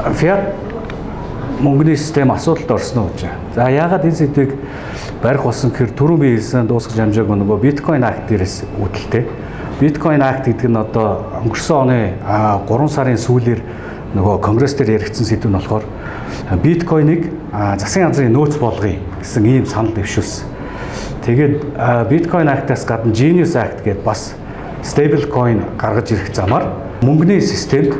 Фиат мөнгөний систем асуудалд орсон уу гэж. За, яагаад энэ сэдвийг барих болсон гэхээр түрүүн би хэлсэн дуусгаж амжаагүй нөгөө Bitcoin Act дээрээс үүдэлтэй. Bitcoin Act гэдэг нь одоо өнгөрсөн оны 3 сарын сүүлээр нөгөө Конгресс дээр яригдсан сэдв нь болохоор биткойныг засгийн газрын нөөц болгоё гэсэн ийм санал дэвшүүлсэн. Тэгээд Bitcoin Act-аас гадна Genius Act гэдэг бас stable coin гаргаж ирэх замаар мөнгөний системд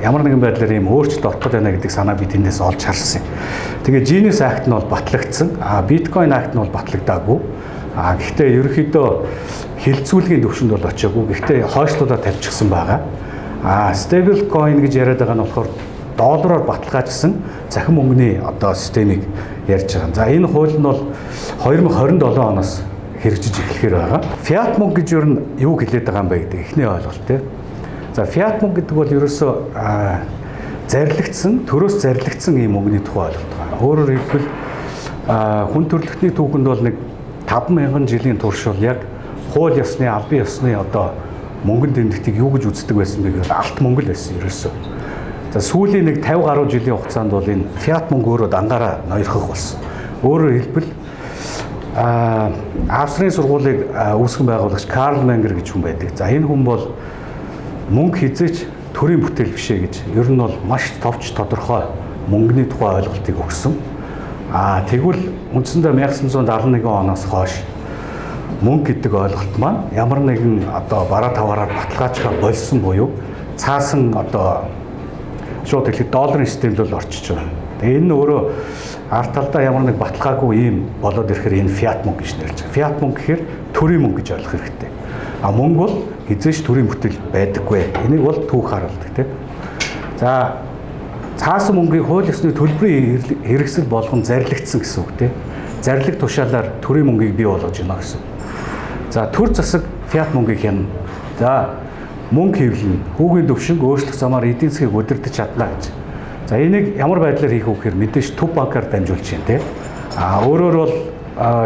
ямар нэгэн байдлаар ийм өөрчлөлт орох гээд байна гэдэг санаа би тэндээс олж харсан юм. Тэгээ Genius Act нь бол батлагдсан. А Bitcoin Act нь бол батлагдаагүй. А гэхдээ ерөнхийдөө хэлэлцүүлгийн төвшөнд бол очиагүй. Гэхдээ хойшлуулаад тавьчихсан байгаа. А stable coin гэж яриад байгаа нь болохоор доллараар баталгаажсан цахим мөнгөний одоо системийг ярьж байгаа. За, энэ хууль нь бол 2027 оноос хэрэгжиж эхлэхээр байгаа. Фиат мөнгө гэж ер нь юу хэлээд байгаа юм бэ гэдэг эхний ойлголт, тийм. За, фиат мөнгө гэдэг бол ерөөсөө зарлигдсан, төрөөс зарлигдсан ийм мөнгөний тухай ойлголт байгаа. Өөрөөр хэлбэл, хүн төрөлхтний түүхэнд бол нэг 5000 жилийн турш бол яг хууль ёсны, албан ёсны одоо мөнгөн тэмдэгтийг юу гэж үздэг байсан бэ гэвэл алт мөнгө л байсан ерөөсөө. За, сүүлийн нэг 50 гаруй жилийн хугацаанд бол энэ фиат мөнгө өөрөө дангаараа ноёрхох болсон. Өөрөөр хэлбэл, Австрийн сургуулийг үүсгэн байгуулагч Карл Менгер гэж хүн байдаг. За, энэ хүн бол мөнгө хэзээ ч төрийн бүтээл биш ээ гэж ер нь бол маш товч тодорхой мөнгөний тухай ойлголтыг өгсөн. Аа, тэгвэл үндсэндээ 1971 оноос хойш мөнгө гэдэг ойлголт маань ямар нэгэн одоо бараа таваараар баталгаажихаа больсон буюу цаасан одоо шууд хэлэхэд долларын системд бол орчиж байгаа. Тэгээ энэ нь өөрөө ард талдаа ямар нэг баталгаагүй ийм болоод ирэхээр энэ фиат мөнгө гэж нэрлэж байгаа. Фиат мөнгө гэхээр төрийн мөнгө гэж ойлгох хэрэгтэй. А мөнгө бол хэзээ ч төрийн бүтээл байдаггүй. Энийг бол түүх харуулдаг, тийм. За, цаасан мөнгийг хууль ёсны төлбөрийн хэрэгсэл болгон зарлигдсан гэсэн үг, тийм. Зарлиг тушаалаар төрийн мөнгийг бий болгож байна гэсэн. За, төр засаг фиат мөнгийг хянана. За, мөнгө хэвлэнэ. Хүүгийн төвшинг өөрчлөх замаар эдийн засгийг удирдах чадна гэж. За, энийг ямар байдлаар хийх вэ гэхээр мэдээж төв банкар дамжуулж байна, тийм. А өөрөөр бол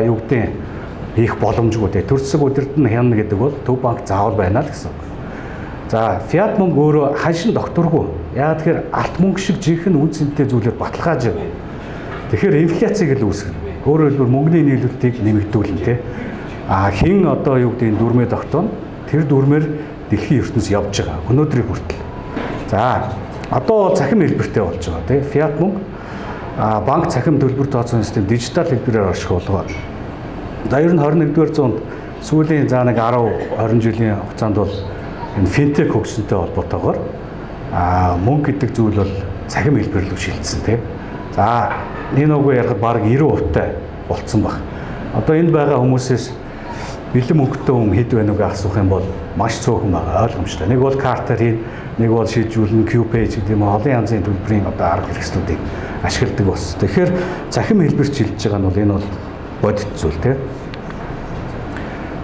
юу гэдэг хийх боломжгүй, тийм. Төр засаг удирдан хянана гэдэг бол төв банк заавал байна л гэсэн үг. За, фиат мөнгө өөрөө ханшин тогтворгүй. Яагаад тэгэхээр алт мөнгө шиг жинхэнэ үнэ цэнтэй зүйлээр баталгаажаагүй. Тэгэхээр инфляцийг л үүсгэнэ. Өөрөөр хэлбэл, мөнгөний нийлүүлэлтийг нэмэгдүүлнэ, тийм. А хэн одоо юу гэдэг дүрмээ тогтооно. Тэр дүрмээр дэлхийн ертөнц явж байгаа. Өнөөдрийг хүртэл. За, одоо цахим хэлбэртэй болж байгаа, тийм. Фиат мөнгө банк цахим төлбөр тооцоон систем дижитал хэлбэрээр орших болгоо. За, ер нь 21-р зуунд сүүлийн за нэг 10 20 жилийн хугацаанд бол энэ финтек хөгжсөнтэй холбоотойгоор мөнгө гэдэг зүйл бол цахим хэлбэр рүү шилжсэн, тийм. За, энэ үгүй ярихад бараг 90% тай болцсон баг. Одоо энд байгаа хүмүүсээс бэлэн мөнгөтэй хүн хэд байна уу гэж асуух юм бол маш цөөхөн байгаа, ойлгомжтой. Нэг бол картаар хийн, нэг бол шилжүүлнэ, QPay гэдэг юм уу, олон янзын төлбөрийн одоо арга хэрэгслүүдийг ашигладаг болсон. Тэгэхээр цахим хэлбэрт шилжиж байгаа нь бол энэ бол бодит зүйл, тийм.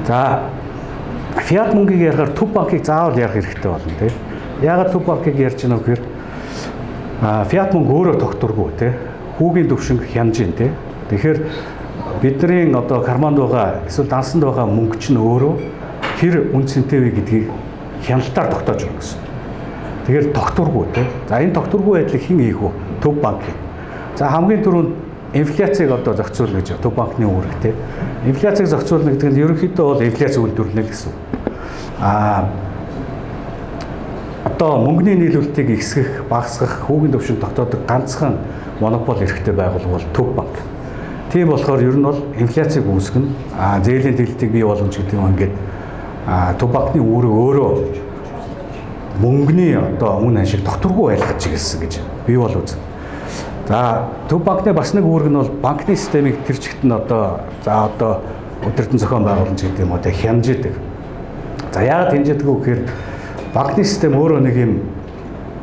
За, фиат мөнгийг ярихаар төв банкыг заавал ярих хэрэгтэй болно, тийм. Яагаад төв банкыг ярьж байна вэ гэхээр фиат мөнгө өөрөө тогтворгүй, тийм. Хүүгийн төвшинг хянаж байна, тийм. Тэгэхээр бидний одоо карманд байгаа эсвэл дансанд байгаа мөнгө чинь өөрөө хэр үнэ цэнтэй вэ гэдгийг хяналтаар тогтоож өгнө гэсэн. Тэгэхээр тогтворгүй, тийм. За, энэ тогтворгүй байдлыг хэн хийх вэ? Төв банк. За, хамгийн түрүүнд инфляцийг одоо зохицуулна гэж төв банкны үүрэг, тийм. Инфляцийг зохицуулна гэдэг нь ерөнхийдөө бол инфляц үйлдвэрлэнэ гэсэн үг. Одоо мөнгөний нийлүүлэлтийг ихсгэх, багасгах, хүүгийн түвшинг тогтоодог ганцхан монопол эрхтэй байгууллага бол төв банк. Тийм болохоор ер нь бол инфляцийг үүсгэн, зээлийн тэлэлтийг бий болгоно гэдэг юм, ингээд төв банкны үүрэг өөрөө мөнгөний одоо үнэ ханшийг тогтворгүй байлгах чиглэсэн гэж би бол үзнэ. За, төв банкны бас нэг үүрэг нь бол банкны системийг тэр чигт нь одоо за одоо удирдан зохион байгуулна гэдэг юм уу, тэ, хянаж идэг. За, яагаад хянаж идэг вэ гэхээр банкны систем өөрөө нэг юм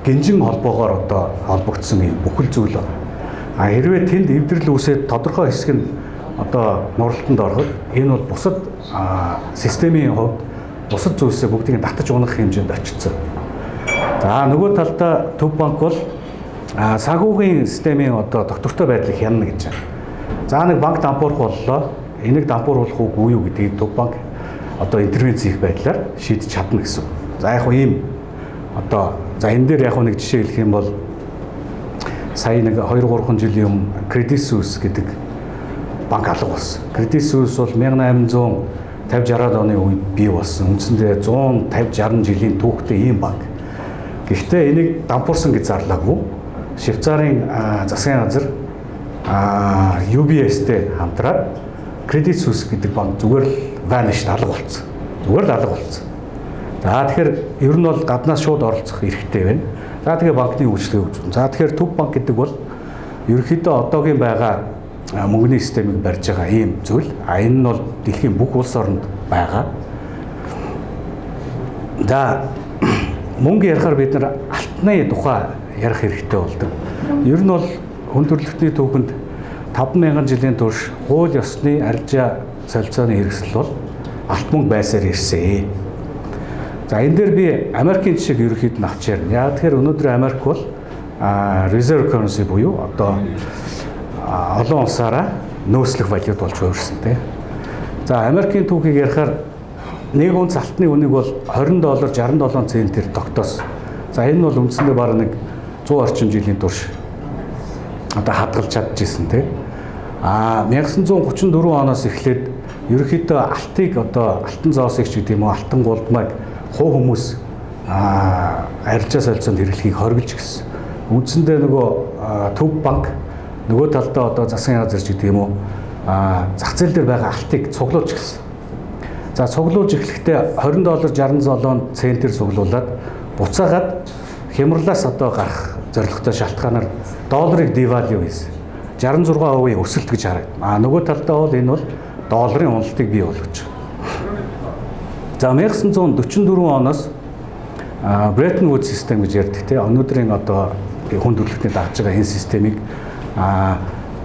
гинжин холбоогоор одоо холбогдсон юм бүхэл зүйл байна. А хэрвээ тэнд эвдрэл үүсээд тодорхой хэсэг нь одоо нуралтанд ороход энэ бол бусад системийн хувьд бусад зүйлсээ бүгдийг нь татаж унах хэмжээнд очсон. За, нөгөө талдаа төв банк бол санхүүгийн системийн одоо тогтвортой байдлыг хянана гэж байна. За, нэг банк дампуурах боллоо. Энийг дампууруулах үгүй юу гэдгийг төв банк одоо интервенц хийх байдлаар шийдэж чадна гэсэн. За, яг хуу ийм одоо за энэ дээр яг нэг жишээ хэлэх юм бол Сая нэг 2 3 жилийн өмнө Credit Suisse гэдэг банк алга болсон. Credit Suisse бол 1850 60-аад оны үед бий болсон. Үндсэндээ 150 60 жилийн түүхтэй ийм банк. Гэхдээ энийг дампуурсан гэж зарлаагүй. Швейцарын засгийн газар UBS-тэй хамтраад Credit Suisse гэдэг банк зүгээр л vanished, алга болцсон. Зүгээр л алга болцсон. За, тэгэхээр ер нь бол гаднаас шууд оролцох эрхтэй байна. За, тэгээ банкны үйлчилгээ үзүүлнэ. За, тэгэхээр төв банк гэдэг бол ерөнхийдөө одоогийн байгаа мөнгөний системийг барьж байгаа ийм зүйл. А энэ нь бол дэлхийн бүх улс оронд байгаа. За, мөнгө ярихаар бид нар алтны тухай ярих хэрэгтэй болдог. Ер нь бол хүн төрөлхтний түүхэнд 5000 жилийн турш хууль ёсны арилжаа солилцооны хэрэгсэл бол алт мөнгө байсаар ирсэн. За, энэ дээр би Америкийн жишээг ерөнхийд нь авч ярина. Яг тэгэхээр өнөөдөр Америк бол reserve currency буюу одоо олон улсаараа нөөцлөх валют болж хувирсан, тийм. За, Америкийн түүхийг ярихаар нэг унц алтны үнийг бол 20 доллар 67 центээр тогтоосон. За, энэ нь бол үндсэндээ бараг нэг 100 орчим жилийн турш одоо хадгалж чадчихсан, тийм. А 1934 оноос эхлээд ерөнхийдөө алтыг, одоо алтан зоосыг ч гэдэг юм уу, алтан гулдмайг хувь хүмүүс арилжаа солилцоонд хэрэглэхийг хоригдож гисэн. Үндсэндээ нөгөө төв банк нөгөө талдаа одоо засгийн газар ч гэдэг юм уу, зах зээл дээр байгаа алтыг цуглуулж гисэн. За, цуглуулж эхлэхдээ 20 доллар 67 центээр цуглуулад буцаагаад хямралаас одоо гарах зорилготой шалтгаанаар долларыг devalue хийсэн. 66% өсөлт гэж харагдана. А нөгөө талдаа бол энэ бол долларын уналтыг бий болгож байгаа. За, 1944 оноос Bretton Woods систем гэж ярьдаг, тийм, өнөөдрийн одоо хүн төрөлхтний дагж байгаа энэ системийг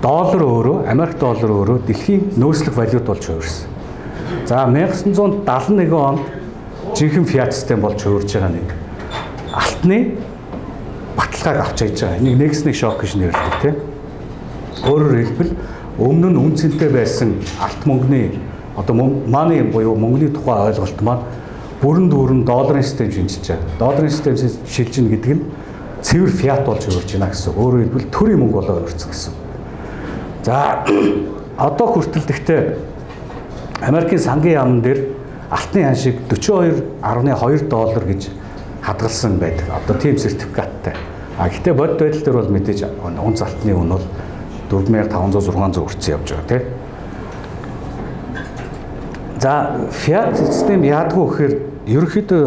доллар өөрөө, Америк доллар өөрөө дэлхийн нөөцлөх валют болж хувирсан. За, 1971 онд жинхэнэ фиат систем болж хувирж байгаа нэг алтны баталгааг авч яж байгаа. Энийг нэгсний шок гэж нэрлэдэг, тийм. Өөрөөр хэлбэл өмнө нь үнэ цэнтэй байсан алт мөнгөний одоо money буюу мөнгөний тухай ойлголт маань бүрэн дүүрэн долларын систем шинжилж байгаа. Долларын систем шилжинэ гэдэг нь цэвэр фиат болж хувирж байна гэсэн. Өөрөөр хэлбэл төрийн мөнгө болоо хувирсан гэсэн. За, одоо хүртэл гэхдээ Америкийн сангийн яамн дээр алтны ханшийг 42.2 доллар гэж хадгалсан байдаг. Одоо тийм сертификаттай. А гэхдээ бодит байдал дээр бол мэдээж унц алтны үн бол 4500 600 хүрсэн явж байгаа, тийм. За, фиат систем яадгүй гэхээр ерөнхийдөө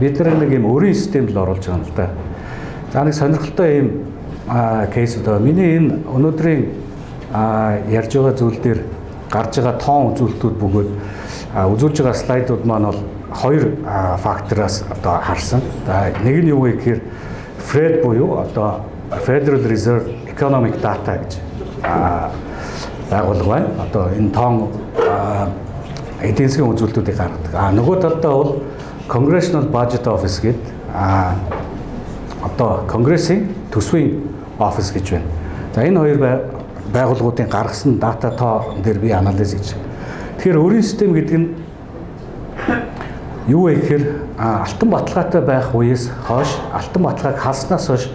бид нар нэг юм өрийн системд л оруулж байгаа юм л да. За, нэг сонирхолтой юм case одоо миний энэ өнөөдрийн ярьж байгаа зүйл дээр гарч байгаа тоон үзүүлэлтүүд бөгөөд үзүүлж байгаа слайдууд маань бол хоёр фактороос одоо харсан. За, нэг нь юу вэ гэхээр Fed буюу одоо Federal Reserve Economic Data гэж байгууллага байна. Одоо энэ тоон эдийн засгийн үзүүлэлтүүдийг гаргадаг. А нөгөө талдаа бол Congressional Budget Office гэдэг одоо Конгрессийн төсвийн офис гэж байна. За, энэ хоёр байгууллагуудын гаргасан дата тоо дээр би анализ хийж. Тэгэхээр өрийн систем гэдэг нь юу вэ гэхээр алтан баталгаатай байх үеэс хойш, алтан баталгааг халснаас хойш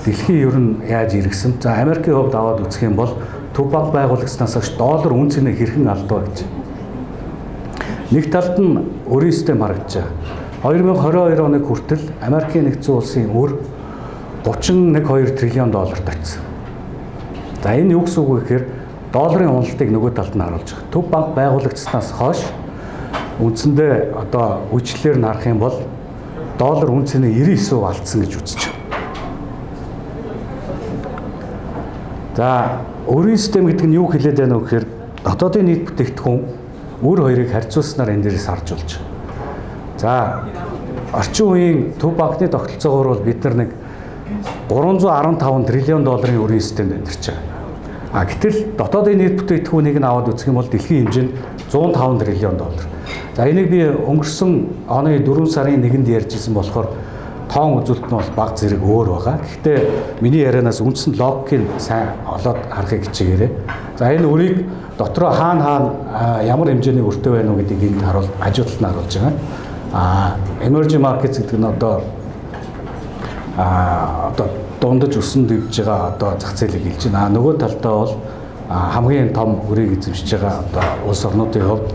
дэлхийн ер нь яаж эргэсэн. За, Америкийн хувьд аваад үзэх юм бол төв банк байгуулагчнаас хойш доллар үнэ цэнэ хэрхэн алдав гэж. Нэг талд нь өрийн систем харагдаж байгаа. 2022 оныг хүртэл Америкийн нэгдсэн улсын өр 31.2 триллион долларт очсон. За, энэ юу гэсэн үг вэ гэхээр долларын уналтыг нөгөө талд нь харуулж байгаа. Төв банк байгуулагдсанаас хойш үндсэндээ одоо үйлчлэлээр нь харах юм бол доллар үнэ цэнэ 99% алдсан гэж үзэж байна. За, өрийн систем гэдэг нь юу хэлээд байна вэ гэхээр дотоодын нийт бүтээгдэхүүн үр хоёрыг харьцуулснаар энэ дээрээс харж болж байгаа. За, орчин үеийн төв банкны тогтолцоогоор бол бид нар нэг 315 триллион долларын өрийн системд амьдарч байгаа. А гэтэл дотоодын нийт бүтээгдэхүүнийг нь аваад үзэх юм бол дэлхийн хэмжээнд 105 триллион доллар. За, энийг би өнгөрсөн оны 4 сарын 1-нд ярьж исэн болохоор тоон үзүүлэлт нь бол баг зэрэг өөр байгаа. Гэхдээ миний ярианаас үндсэн логикийг сайн олоод харахыг хичээгээрэй. За, энэ өрийг дотроо хаана хаана ямар хэмжээний өртөө байна уу гэдгийг энд харуул хажуу талд нь харуулж байгаа. А emerging markets гэдэг нь одоо одоо дундаж өсөн дэвж байгаа одоо зах зээлийг хэлж байна. Нөгөө талдаа бол хамгийн том өрийг эзэмшиж байгаа одоо улс орнуудын хувьд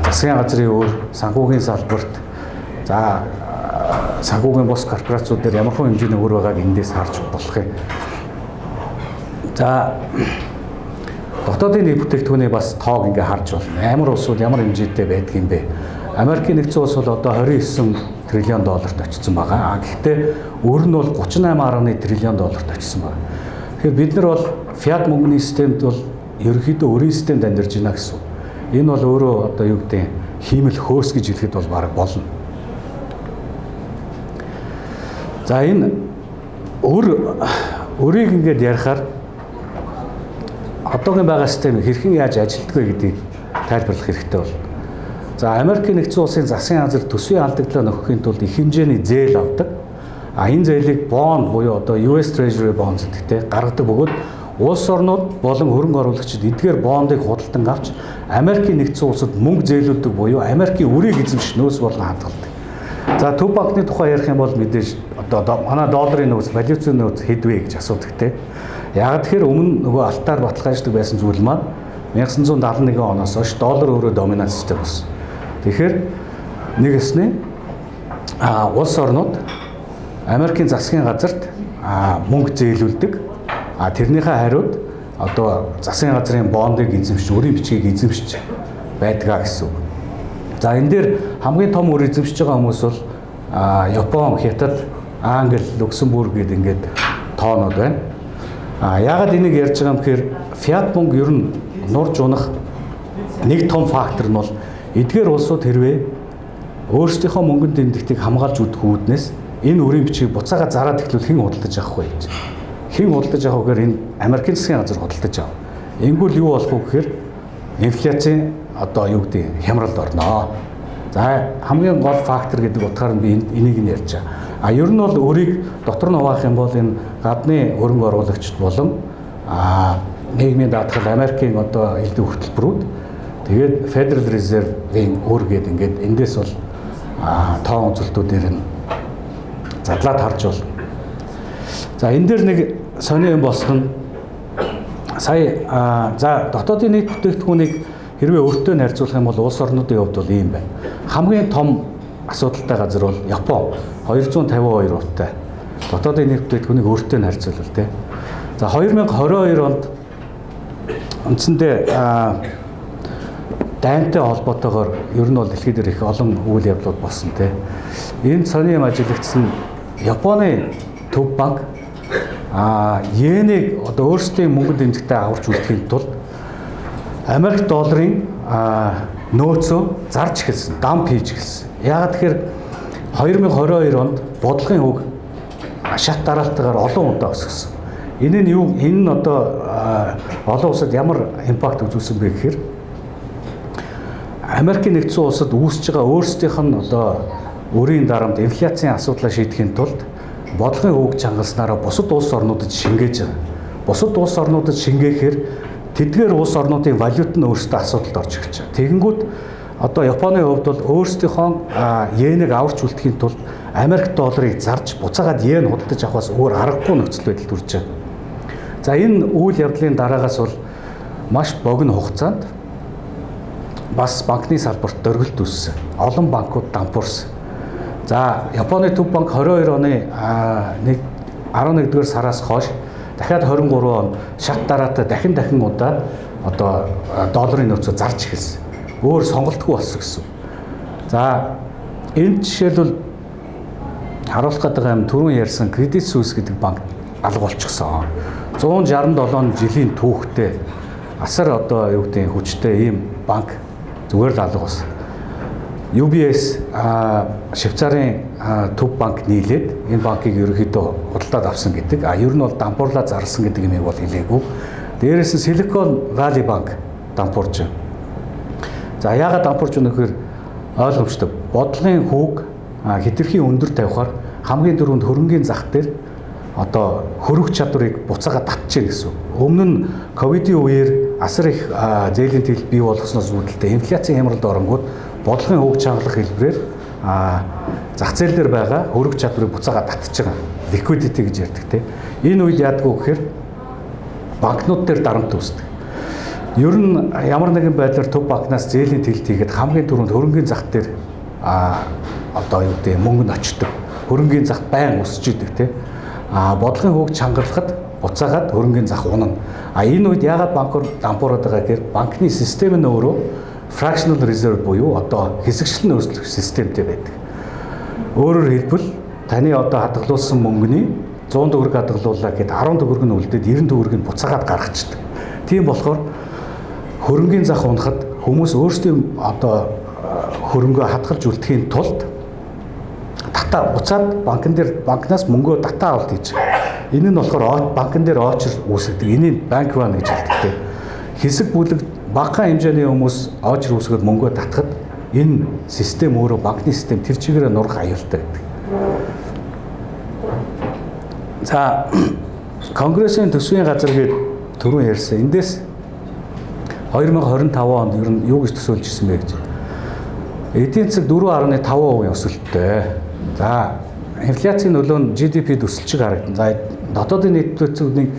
засгийн газрын өр, санхүүгийн салбарт, за санхүүгийн бус корпорациуд дээр ямар хүн хэмжээний өр байгааг эндээс харж болох юм. За, дотоодын нийт бүтээгдэхүүний бас тоог ингээ харж болно. Ямар улсууд ямар хэмжээтэй байдаг юм бэ? Америкийн нэгдсэн улс бол одоо 29 триллион долларт очсон байгаа. Гэхдээ өр нь бол 38.1 триллион долларт очсон байна. Тэгэхээр бид нар бол фиат мөнгөний системд бол ерөнхийдөө өрийн системд амьдарч байна гэсэн. Энэ бол өөрөө одоо юу гэдэг хиймэл хөөс гэж хэлэхэд бол бараг болно. За, энэ өрийг ингээд ярихаар одоогийн байгаа систем хэрхэн яаж ажилтдаг вэ гэдгийг тайлбарлах хэрэгтэй бол. За, Америкийн нэгдсэн улсын засгийн газар төсвийн алдагдлаа нөхөхийн тулд их хэмжээний зээл авдаг. А энэ зээлийг бонд буюу одоо US Treasury Bonds гэдэгтэй гаргадаг бөгөөд улс орнууд болон хөрөнгө оруулагчид эдгээр бондыг худалдан авч Америкийн нэгдсэн улсад мөнгө зээлүүлдэг буюу Америкийн үрийг эзэмших нөөц болгон хадгалдаг. За, Төв банкны тухай ярих юм бол мэдээж одоо манай долларын нөөц, валютын нөөц хэд вэ гэж асуудаг те. Яг тэгэхээр өмнө нөгөө алтаар баталгааждаг байсан зүйл маань 1971 оноос хойш доллар өөрөө доминант систем болсон. Тэгэхээр нэг эсний улс орнууд Америкийн засгийн газарт мөнгө зээлүүлдэг. А тэрнийхээ хариуд одоо засгийн газрын бондыг эзэмшиж, өрийн бичгийг эзэмшиж байдгаа гэсэн үг. За, энэ дээр хамгийн том үр эзэмшиж байгаа хүмүүс бол Япон, Хятад, Англи, Люксембург гэдэг ингээд тоонууд байна. А яагаад энийг ярьж байгаа юм гэхээр фиат мөнгө ер нь нурж унах нэг том фактор нь бол эдгээр улсууд хэрвээ өөрсдийнхөө мөнгөнд тэмдэгтийг хамгаалж өгөх үүднээс энэ өрийн бичгийг буцаага зараад эхлүүл хэн худалдаж авах вэ гэж. Хэн худалдаж авах вэ гэхээр энэ Америкийн засгийн газар худалдаж авах. Ингүүл юу болох вэ гэхээр инфляцийн одоо юу гэдэг хямралд орноо. За, хамгийн гол фактор гэдэг утгаар нь би энийг нь ярьж байгаа. А ер нь бол өрийг дотор нь хуваах юм бол энэ гадны хөрөнгө оруулагчид болон нийгмийн даатгал, Америкийн одоо элдв хөтөлбөрүүд, тэгээд Federal Reserve-ийн өр гээд ингээд эндээс бол тоон үзүүлэлтүүдээр нь задлаад харж бол. За, энэ дээр нэг сони юм болсон нь сая за дотоодын нийт бүтээгдэхүүнийг хэрвээ өртөө нь харьцуулах юм бол улс орнуудын хувьд бол ийм байна. Хамгийн том асуудалтай газар бол Япон 252 хувьтай. Дотоодын нийт бүтээгдэхүүнийг өртөө нь харьцуулбал тий. За, 2022 онд үндсэндээ дайнтай холбоотойгоор ер нь бол дэлхийд дээр их олон үйл явдлууд болсон тий. Энэ сони юм ажиглагдсан Японы төв банк йенийг одоо өөрсдийн мөнгөнд тэмдэгтээ аварч үлдэхийн тулд Америк долларын нөөцөө зарж эхэлсэн, дамп хийж эхэлсэн. Яагаад тэгэхээр 2022 онд бодлогын хөг шат дараалтайгаар олон удаа өсгсөн. Энэ нь юу, энэ нь одоо олон улсад ямар импакт үзүүлсэн бэ гэхээр Америкийн нэгдсэн улсад үүсэж байгаа өөрсдийнх нь одоо өрийн дарамт, инфляцийн асуудлаа шийдэхин тулд бодлогын хөг чангалснараа бусад улс орнуудад шингээж байгаа. Бусад улс орнуудад шингээхээр тэдгээр улс орнуудын валют нь өөрсдөө асуудалд орж эхэлж байгаа. Тэгэнгүүт одоо Японы хувьд бол өөрсдийнхөө йенийг аварч үлдэхийн тулд Америк долларыг зарж буцаагаад йен худалдаж авахаас өөр аргагүй нөхцөл байдал төрж байгаа. За, энэ үйл явдлын дараагаас бол маш богино хугацаанд бас банкны салбарт дөргөлт үүссэн. Олон банкуд дампуурсан. За, Японы төв банк 22 оны 11-р сараас хойш дахиад 23 он шат дараатай дахин удаа одоо долларын нөөцөө зарж эхэлсэн. Өөр сонголтгүй болсон гэсэн. За, энэ жишээлбэл харуулах гэдэг юм түрүүн ярьсан Credit Suisse гэдэг банк алга болчихсон. 167 жилийн түүхтэй асар одоо юу гэдэг хүчтэй ийм банк зүгээр л алга болсон. UBS Швейцарын төв банк нийлээд энэ банкыг ерөнхийдөө худалдаад авсан гэдэг. А ер нь бол дампуурлаа зарласан гэдэг юмыг бол хэлээгүй. Дээрээс нь Silicon Valley Bank дампуурж байна. За, яагаад дампуурж байна гэхээр ойлгомжтой. Бодлогын хүүг хэтэрхий өндөр тавихаар хамгийн түрүүнд хөрөнгийн зах дээр одоо хөрөх чадварыг буцаага татж гин гэсэн. Өмнө нь ковидын үеэр асар их зээлийн тэл бий болгосноос үүдэлтэй инфляцийн хямралд оронгууд бодлогын хүүг чангалах хэлбэрээр Зах зээл дээр байгаа хөрөг чадварыг буцаагаад татж байгаа. Liquidity гэж ярьдаг те. Энэ үед яадаг вэ гэхээр банкнууд дээр дарамт үүсдэг. Ер нь ямар нэгэн байдлаар төв банкнаас зээлийн тэлэлт хийгээд хамгийн түрүүнд хөрөнгийн зах дээр одоо юу гэдэг мөнгө нь очдог. Хөрөнгийн зах байн өсөж идэг те. Бодлогын хүүг чангалахад буцаагаад хөрөнгийн зах унана. Энэ үед яагаад банкур дампуураад байгаа гэхээр банкны систем нь өөрөө fractional reserve буюу одоо хэсэгчлэн өрсөлдөх системтэй байдаг. Өөрөөр хэлбэл, таны одоо хадгалуулсан мөнгөний 100 төгрөг хадгалууллаа гэхэд 10 төгрөг нь үлдээд, 90 төгрөг нь буцаагаад гаргачихдаг. Тийм болохоор хөрөнгийн зах унахад хүмүүс өөрсдийн одоо хөрөнгөө хадгалж үлдэхийн тулд татаа буцаад банкн дээр, банкнаас мөнгөө татаа авалт хийж байгаа. Энэ нь болохоор банкн дээр очир үүсгэдэг. Энийг bank run гэж хэлдэг те. Хэсэг бүлэг багахан хэмжээний хүмүүс очир үүсгээд мөнгөө татахад энэ систем өөрөө, банкны систем тэр чигээрээ нурах аюултай гэдэг. За, Конгрессийн төсвийн газар гээд түрүүн ярьсан. Эндээс 2025 онд ер нь юу гэж төсөөлж ирсэн бэ гэж. Эдийн засаг 4.5% өсөлттэй. За, инфляцийн нөлөө нь GDP-д өсөлт харагдана. За, дотоодын нийт бүтээгдэхүүнийг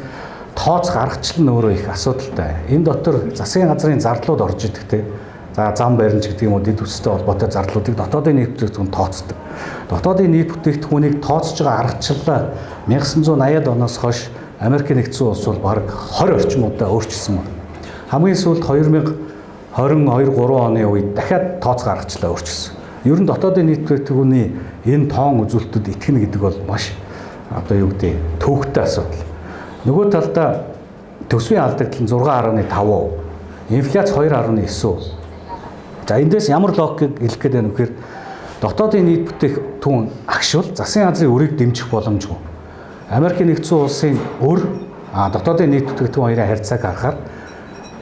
тооцох аргачлал нь өөрөө их асуудалтай. Энэ дотор засгийн газрын зардлууд орж идэг те. За, зам баримж гэдэг юм уу, дэд бүстэй холбоотой зардлуудыг дотоодын нийт бүтээгдэхүүн тооцдог. Дотоодын нийт бүтээгдэхүүнийг тооцож байгаа аргачлалаа 1980-ад оноос хойш Америк нэгдсэн улс бол бараг 20 орчим удаа өөрчилсөн байна. Хамгийн сүүлд 2022 3 оны үед дахиад тооцох аргачлалаа өөрчилсөн. Ер нь дотоодын нийт бүтээгдэхүүний энэ тоон үзүүлэлтүүд итгэнэ гэдэг бол маш одоо юу гэдэг төвөгтэй асуудал. Нөгөө талдаа төсвийн алдагдал нь 6.5%, инфляц 2.9%. За, эндээс ямар логикийг хэлэх гээд байна вэ гэхээр дотоодын нийт бүтээгдэхүүн агшвал засгийн газрын өрийг дэмжих боломжгүй. Америкийн нэгдсэн улсын өр дотоодын нийт бүтээгдэхүүн хоёрын харьцааг харахаар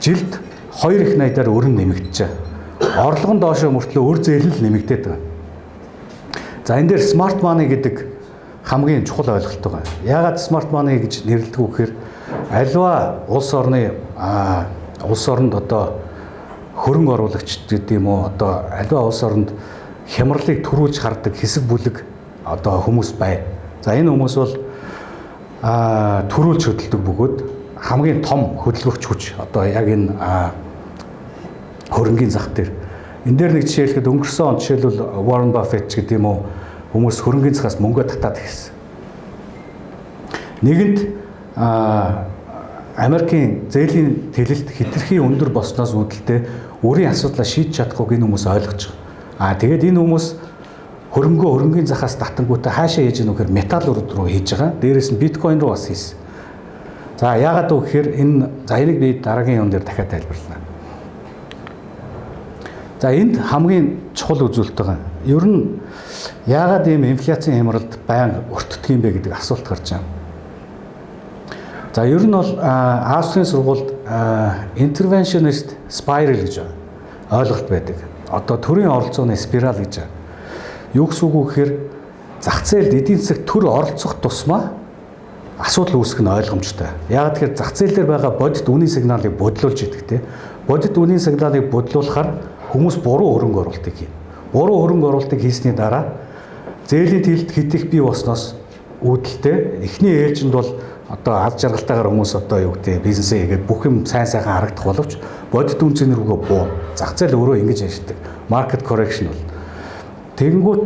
жилд 2 их найдаар өр нь нэмэгдэж. Орлого нь доошоо мөртлөө өр зээл л нэмэгдээд байгаа. За, энэ дээр smart money гэдэг хамгийн чухал ойлголт байгаа. Яагаад smart money гэж нэрлэдэг вэ гэхээр аливаа улс орны улс оронд одоо хөрөнгө оруулагч гэдэг юм уу, одоо аливаа улс оронд хямралыг түрүүлж хардаг хэсэг бүлэг одоо хүмүүс байна. За, энэ хүмүүс бол түрүүлж хөдөлдөг бөгөөд хамгийн том хөдөлгөгч хүч одоо яг энэ хөрөнгийн зах дээр. Энэ дээр нэг жишээ хэлэхэд, өнгөрсөн он жишээлбэл Warren Buffett ч гэдэг юм уу, хүмүүс хөрөнгийн захаас мөнгө татаад эхэлсэн. Нэгэнт Америкийн зээлийн тэлэлт хэтэрхий өндөр болсноос үүдэлтэй өрийн асуудлаа шийдэж чадахгүйг энэ хүмүүс ойлгож байгаа. Тэгээд энэ хүмүүс хөрөнгөө хөрөнгийн захаас татангуутаа хаашаа хийж гэнэ гэхээр металл руу хийж байгаа. Дээрээс нь биткойн руу бас хийсэн. За, яагаад вэ гэхээр энэ, за, энийг би дараагийн юм дээр дахиад тайлбарлана. За, энд хамгийн чухал үзүүлэлт байгаа. Ер нь яагаад ийм инфляцийн хямралд байнга өртдөг юм бэ гэдэг асуулт гарч байгаа. За, ер нь бол Австрийн сургуульд interventionist spiral гэж ойлголт байдаг. Одоо төрийн оролцооны спираль гэж. Юу гэсэн үг вэ гэхээр зах зээлд эдийн засагт төр оролцох тусмаа асуудал үүсэх нь ойлгомжтой. Яагаад тэгэхээр зах зээл дээр байгаа бодит үнийн сигналыг бодлуулж идэг те. Бодит үнийн сигналыг бодлуулахаар хүмүүс буруу хөрөнгө оруулалтыг хийнэ. Буруу хөрөнгө оруулалтыг хийсний дараа зээлийн тэлэлт хэт их бий болсноос үүдэлтэй эхний ээлжинд бол одоо аз жаргалтайгаар хүмүүс одоо юу гэдэг бизнесээ хийгээд бүх юм сайн сайхан харагдах боловч бодит үнэ цэн рүүгээ буу. Зах зээл өөрөө ингэж ажилладаг. Market correction бол. Тэгэнгүүт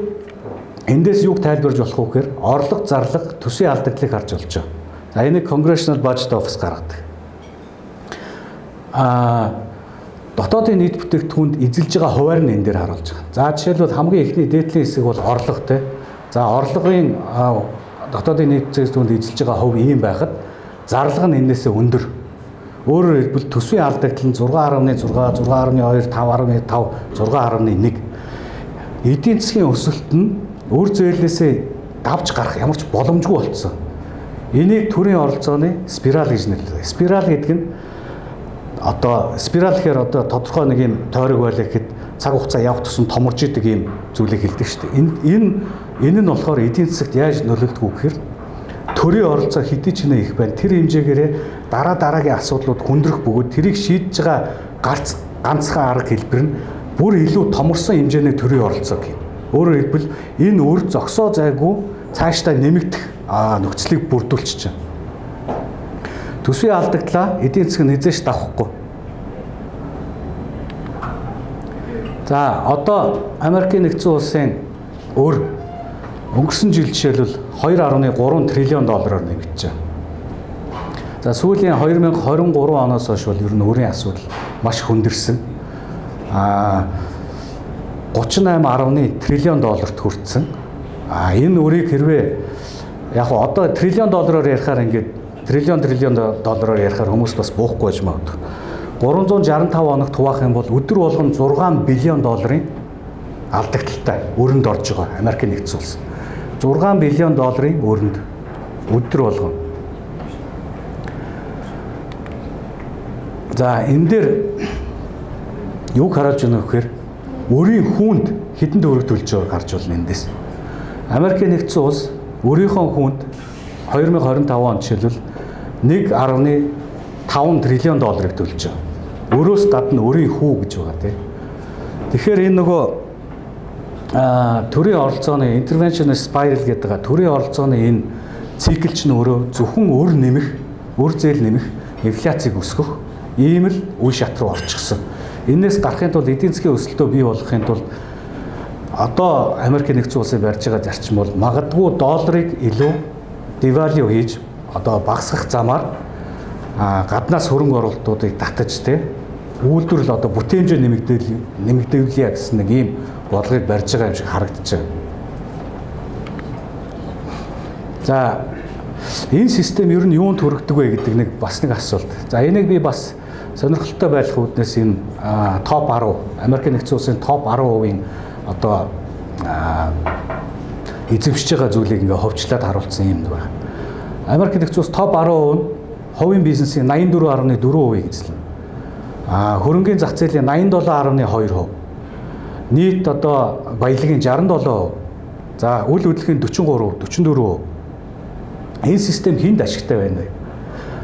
эндээс юуг тайлбарж болох вэ гэхээр орлого, зарлага, төсвийн алдагдлыг харж болж байгаа. За, энийг Congressional Budget Office гаргадаг. Дотоодын нийт бүтээгдэхүүнд эзэлж байгаа хувиар нь энэ дээр харуулж байгаа. За, жишээлбэл, хамгийн эхний дээд талын хэсэг бол орлого те. За, орлогын дотоодын нийт бүтээгдэхүүнд эзэлж байгаа хувь ийм байхад зарлага нь энээсээ өндөр. Өөрөөр хэлбэл, төсвийн алдагдал нь 6.6, 6.2, 5.5, 6.1. Эдийн засгийн өсөлт нь өр зээлээсээ давж гарах ямар ч боломжгүй болцсон. Энийг төрийн оролцооны спираль гэж нэрлэдэг. Спираль гэдэг нь одоо спираль гэхээр одоо тодорхой нэг юм тойрог байлаа гэхэд цаг хугацаа явах тусам томорж идэг юм зүйлийг хэлдэг шүү дээ. Энэ нь болохоор эдийн засагт яаж нөлөөлдөг вэ гэхээр төрийн оролцоо хэдий ч нэ их байна. Тэр хэмжээгээрээ дараа дараагийн асуудлууд хүндрэх бөгөөд тэрийг шийдэж байгаа ганцхан арга хэлбэр нь бүр илүү томорсон хэмжээний төрийн оролцоо гэх юм. Өөрөөр хэлбэл энэ өр зогсоо зайгүй цаашдаа нэмэгдэх нөхцөлийг бүрдүүлчихэж байна. Төсвийн алдагдлаа эдийн засаг нь хэзээ ч давхгүй. За одоо Америкийн нэгдсэн улсын өр өнгөрсөн жил жишээлбэл 2.3 триллион доллараар нэмэгджээ. За сүүлийн 2023 оноос хойш бол ер нь өрийн асуудал маш хүндэрсэн. 38.1 триллион долларт хүрсэн. Энэ өрийг хэрвээ яг одоо триллион доллараар ярихаар ингээд триллион доллараар ярихаар хүмүүс бас буухгүй байж магадгүй. 365 хоногт хуваах юм бол өдөр болгон 6 биллион долларын алдагдaltaй өрөнд орж байгаа Америкийн нэгдсэн улс. 6 биллион долларын өрөнд өдөр болгон. За энэ дээр юуг харуулж байна вэ гэхээр өрийн хүнд хэдэн төгрөг төлж байгааг харж байна эндээс. Америкийн нэгдсэн улс өрийнхөө хүнд 2025 он жишээлбэл 1.5 триллион долларыг төлж байгаа. Өрөөс гадна өрийн хүү гэж байгаа тийм. Тэгэхээр энэ нөгөө төрийн оролцооны intervention spiral гэдэг байгаа төрийн оролцооны энэ цикл чинь өөрөө зөвхөн өр нэмэх, өр зээл нэмэх, инфляцийг өсгөх ийм л үе шат руу орчихсон. Энээс гарахын тулд эдийн засгийн өсөлтөө бий болгохын тулд одоо Америкийн нэгдсэн улсын барьж байгаа зарчим бол магадгүй долларыг илүү devalue хийж одоо багасгах замаар гаднаас хөрөнгө оруулалтуудыг татаж тэ үйлдвэрлэл одоо бүтээмжээ нэмэгдүүлье гэсэн нэг ийм бодлогыг барьж байгаа юм шиг харагдаж байна. За энэ систем ер нь юунд хүргэдэг вэ гэдэг нэг бас нэг асуулт. За энийг би бас сонирхолтой байх үүднээс энэ топ 10 Америкийн нэгдсэн улсын топ 10% одоо эзэмшиж байгаа зүйлийг ингээ ховчлаад харуулсан юм байна. Америкийн нэгдсэн улс топ 10% нь хувийн бизнесийн 84.4%-ийг эзлэнэ. Хөрөнгийн зах зээлийн 87.2%. Нийт одоо баялагын 67%. За үл хөдлөхийн 43%, 44%. Энэ систем хэнд ашигтай байна вэ?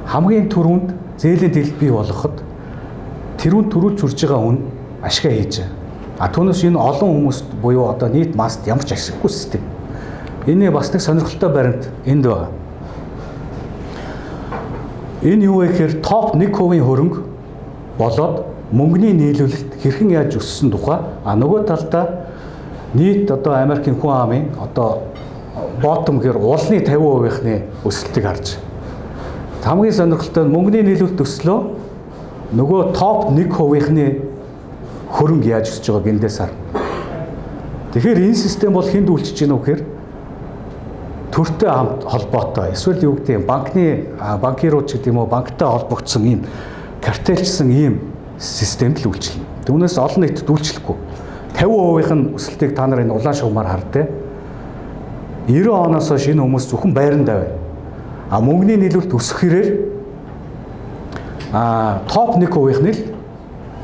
Хамгийн түрүүнд зээлийн төлбөр бий болгоход тэрүүнд төрүүлж хүрж байгаа хүн ашгаа хийж байгаа. Түүнээс энэ олон хүмүүст буюу одоо нийт масст ямар ч ашиггүй систем. Энэ бас нэг сонирхолтой баримт энд байгаа. Энэ юу вэ гэхээр топ 1% хөрөнгө болоод мөнгөний нийлүүлэлт хэрхэн яаж өссөн тухай, нөгөө талдаа нийт одоо Америкийн хүн амын одоо bottom гэхээр улны 50%-ийнхны өсөлтийг харж. Хамгийн сонирхолтой нь мөнгөний нийлүүлэлт өслөө, нөгөө топ 1%-ийнхны хөрөнгө яаж өсөж байгааг эндээс хар. Тэгэхээр энэ систем бол хэнд үйлчилж гинэ вэ гэхээр төртэй хамт холбоотой эсвэл юу гэдэг юм банкны банкирууд ч гэдэг юм уу банктай холбогдсон ийм картельчсан ийм системд л үйлчилнэ. Түүнээс олон нийтэд үйлчлэхгүй. 50% нь өсөлтийг та нар энэ улаан шугамар хардээ. 90 оноос хойш энэ хүмүүс зөвхөн байрандаа байна. Мөнгөний нийлүүлэлт өсөх хэрээр топ 1% нь л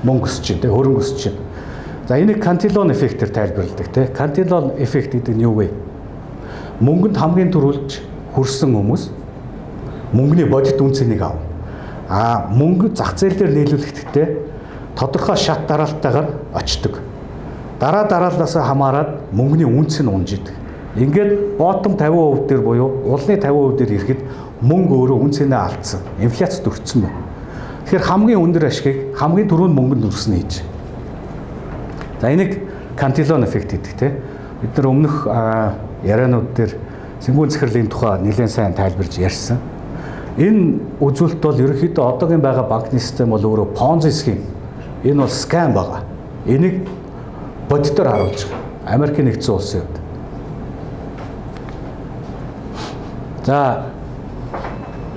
мөнгө өсөж байна, хөрөнгө өсөж байна. За энийг Cantillon эффектээр тайлбарладаг тий. Cantillon эффект гэдэг нь юу вэ? Мөнгөнд хамгийн түрүүлж хүрсэн хүмүүс мөнгөний бодит үн цэнийг авна. Мөнгө зах зээл дээр нийлүүлэхдээ тодорхой шат дараалтайгаар очдог. Дараа дарааллаасаа хамаарат мөнгөний үнц нь унж идэг. Ингээд bottom 50% дээр буюу улны 50% дээр ирэхэд мөнгө өөрөө үн цэнээ алдсан. Инфляцид өртсөн байна. Тэгэхээр хамгийн өндөр ашигыг хамгийн түрүүнд мөнгөнд өрсөн хийж. За энийг Cantillon эффект гэдэг тийм. Бид нар өмнөх ярианууд дээр Сэнгүүн захирлын тухай нэлээд сайн тайлбарж ярьсан. Энэ үзүүлэлт бол ерөнхийдөө одоогийн байгаа банкны систем бол өөрөө Ponzi scheme. Энэ бол scam байгаа. Энийг бодитоор харуулж байгаа. Америкийн нэгдсэн улсын хувьд. За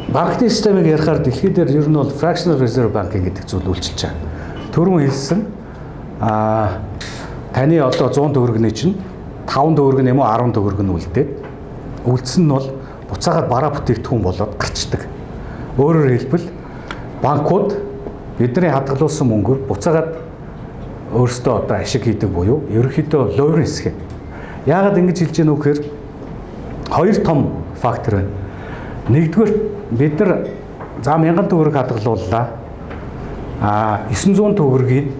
банкны системийг ярихаар дэлхий дээр ер нь бол fractional reserve banking гэдэг зүйл үйлчилж байгаа. Түрүүн хэлсэн таны одоо 100 төгрөгний чинь 5 төгрөг нь юм уу 10 төгрөг нь үлдээд үлдсэн нь бол буцаагаад бараа бүтээгдэхүүн болоод гарчдаг. Өөрөөр хэлбэл банкуд бидний хадгалуулсан мөнгөөр буцаагаад өөрсдөө одоо ашиг хийдэг буюу ерөнхийдөө луурын схем. Яагаад ингэж хэлж гэнэ үү гэхээр хоёр том фактор байна. Нэгдүгээр бид нар за 1000 төгрөг хадгалууллаа. 900 төгрөгийг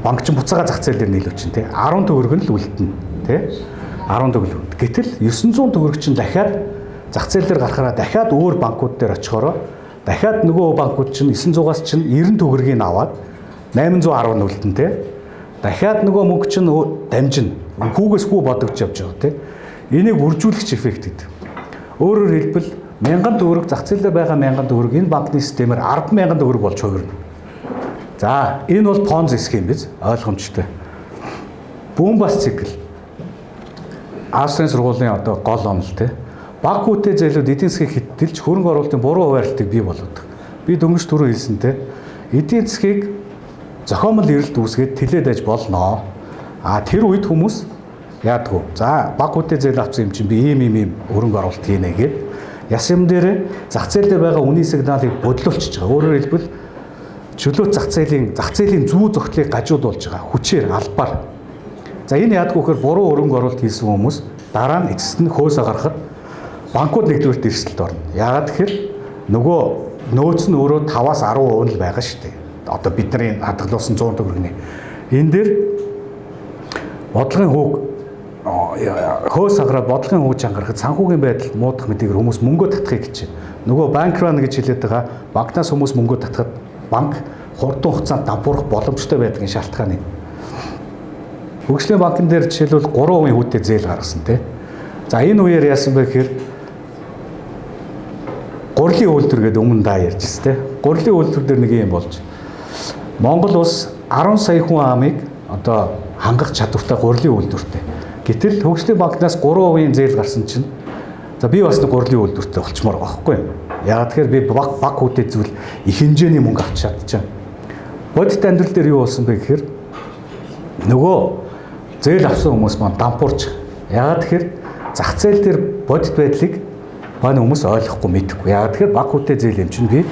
банк чинь буцаага зах зээл дээр нийлүүлчин тий. 10 төгрөг нь л үлдэнэ. Тэ? 10 төгрөг. Гэтэл 900 төгрөг чинь дахиад зах зээл дээр гарахаараа дахиад өөр банкуд дээр очихороо дахиад нөгөө банкуд чинь 900-аас чинь 90 төгрөгийг аваад 810 үлдэн, тэ? Дахиад нөгөө мөнгө чинь дамжина. Хүүгээс хүү бодогч явж байгаа, тэ? Энийг үржүүлэгч эффект гэдэг. Өөрөөр хэлбэл 1000 төгрөг, зах зээлээр байгаа 1000 төгрөг энэ банкны системээр 100000 төгрөг болж хувирна. За, энэ бол Понзи схем биз? Ойлгомжтой. Boom bust цикл. Австрийн сургуулийн одоо гол онол, те. Бага хүүтэй зээлүүд эдийн засгийг хэттэлж, хөрөнгө оруулалтын буруу хуваарлтыг бий болгодог. Би дөнгөж түрүү хэлсэн, те. Эдийн засгийг зохиомол эрэлт үүсгээд тэлээд аж болно. А тэр үед хүмүүс яадгүй. За, бага хүүтэй зээл авсан юм чинь би ийм ийм ийм хөрөнгө оруулалт хийнэ гээд яс юм дээр зах зээл дээр байгаа үнийн сигналыг бодлуулчихж байгаа. Өөрөөр хэлбэл чөлөөт зах зээлийн зүү зөгтлийг гажуудуулж байгаа. Хүчээр, албаар. За, энэ яадгүй гэхээр буруу хөрөнгө оруулалт хийсэн хүмүүс дараа нь эцэст нь хөөсөө гарахад банкуд нэгдүгээрт эрсдэлд орно. Яагаад гэхээр нөгөө нөөц нь өөрөө 5-аас 10% л байгаа шүү дээ. Одоо бидний хадгалуулсан 100 төгрөгний. Энэ дээр бодлогын хүүг хөөс хагараад бодлогын хүүг чангарахад санхүүгийн байдал муудах мэдээгээр хүмүүс мөнгөө татахыг хичээнэ. Нөгөө bank run гэж хэлээд байгаа, банкнаас хүмүүс мөнгөө татахад банк хурдан хугацаанд дампуурах боломжтой байдгийн шалтгаан юм. Хөгжлийн банкн дээр жишээлбэл 3% хүүтэй зээл гаргасан, тий. За, энэ үеэр яасан бэ гэхээр гурилын үйлдвэр гэдэг өмнө да ярьжсэн, тий. Гурилын үйлдвэр дээр нэг юм болж Монгол улс 10 сая хүн амыг одоо хангах чадвартай гурилын үйлдвэртэй. Гэтэл хөгжлийн банкнаас 3% зээл гарсан чинь за би бас нэг гурилын үйлдвэртэй болчмоор байгаа байхгүй юу? Яагаад тэгэхээр би баг баг хүүтэй зүйл их хэмжээний мөнгө авч чадчихсан. Бодит амьдрал дээр юу болсон бэ гэхээр нөгөө зээл авсан хүмүүс маань дампуурч. Яагаад тэгэхээр зах зээл дээр бодит байдлыг манай хүмүүс ойлгохгүй, мэдэхгүй. Яагаад тэгэхээр баг хүүтэй зээл юм чинь би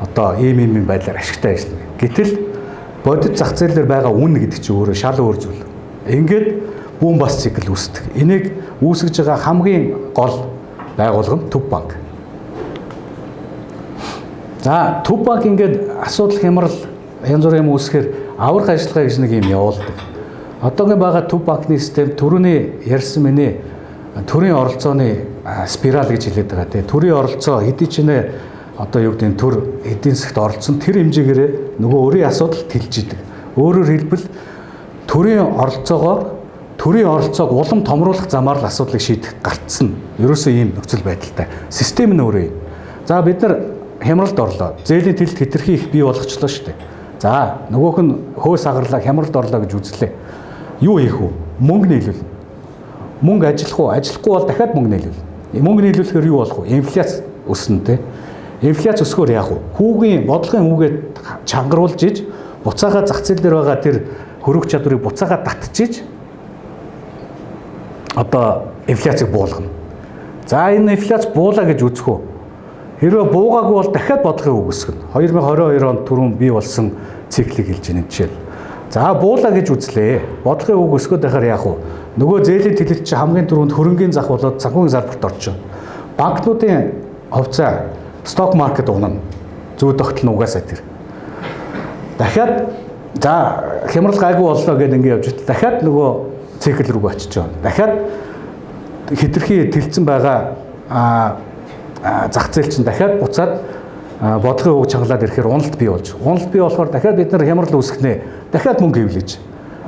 одоо ийм ийм юм байдлаар ашигтай ажиллана. Гэтэл бодит зах зээл дээр байгаа үн гэдэг чинь өөрөө шал өөр зүйл. Ингээд boom bust цикл үүсдэг. Энийг үүсгэж байгаа хамгийн гол байгууллага нь Төв банк. За, Төв банк ингээд асуудал, хямрал, янз бүрийн юм үүсгэхээр аврах ажиллагаа гэж нэг юм явуулдаг. Одоогийн байгаа Төв банкны систем түрүүний ярьсан миний төрийн оролцооны спираль гэж хэлээд байгаа, тийм. Төрийн оролцоо хэдий ч нэ одоо юу гэдэг нь төр эдийн засагт оролцсон, тэр хэмжээгээрээ нөгөө өрийн асуудал тэлж идэг. Өөрөөр хэлбэл төрийн оролцоогоор, төрийн оролцоог улам томруулах замаар л асуудлыг шийдэх гарцсан. Ерөөсөө ийм нөхцөл байдалтай. Систем нь өөрөө юм. За, бид нар хямралд орлоо. Зээлийн тэлэлт хэтэрхий их бий болгочлоо шүү дээ. За, нөгөөх нь хөөс агарлаа, хямралд орлоо гэж үзлээ. Юу хийх вэ? Мөнгө нийлүүлнэ. Мөнгө ажиллах уу? Ажиллахгүй бол дахиад мөнгө нийлүүлнэ. Мөнгө нийлүүлэхээр юу болох вэ? Инфляц өснө, те. Инфляц өсгөөр яах вэ? Хүүгийн, бодлогын хүүгээ чангаруулж иж буцаага зах зээл дээр байгаа тэр хөрөх чадварыг буцаага татчиж одоо инфляцийг буулгана. За, энэ инфляц буулаа гэж үзэх үү? Хэрвээ буугаагүй бол дахиад бодлогын үг өсгөнө. 2022 онд түрүүн бий болсон циклийг хэлж байна жишээл. За, буулаа гэж үзлээ. Бодлогын үг өсгөөд байхаар яах вэ? Нөгөө зээлийн тэлэлт чинь хамгийн түрүүнд хөрөнгийн зах болоод санхүүгийн салбарт орж байна. Банкнуудын хувьцаа, stock market унана. Зүү тогтол нь угаасаа тэр. Дахиад за хямрал гайгүй боллоо гэдээ ингэ явж байтал дахиад нөгөө цикл рүү очиж байгаа. Дахиад хэтэрхий тэлцэн байгаа зах зээл чинь дахиад буцаад бодлогын үг чангалаад ирэхээр уналт бий болж. Уналт бий болохоор дахиад бид нар хямрал үүсгэнэ. Дахиад мөнгө хэвлэж.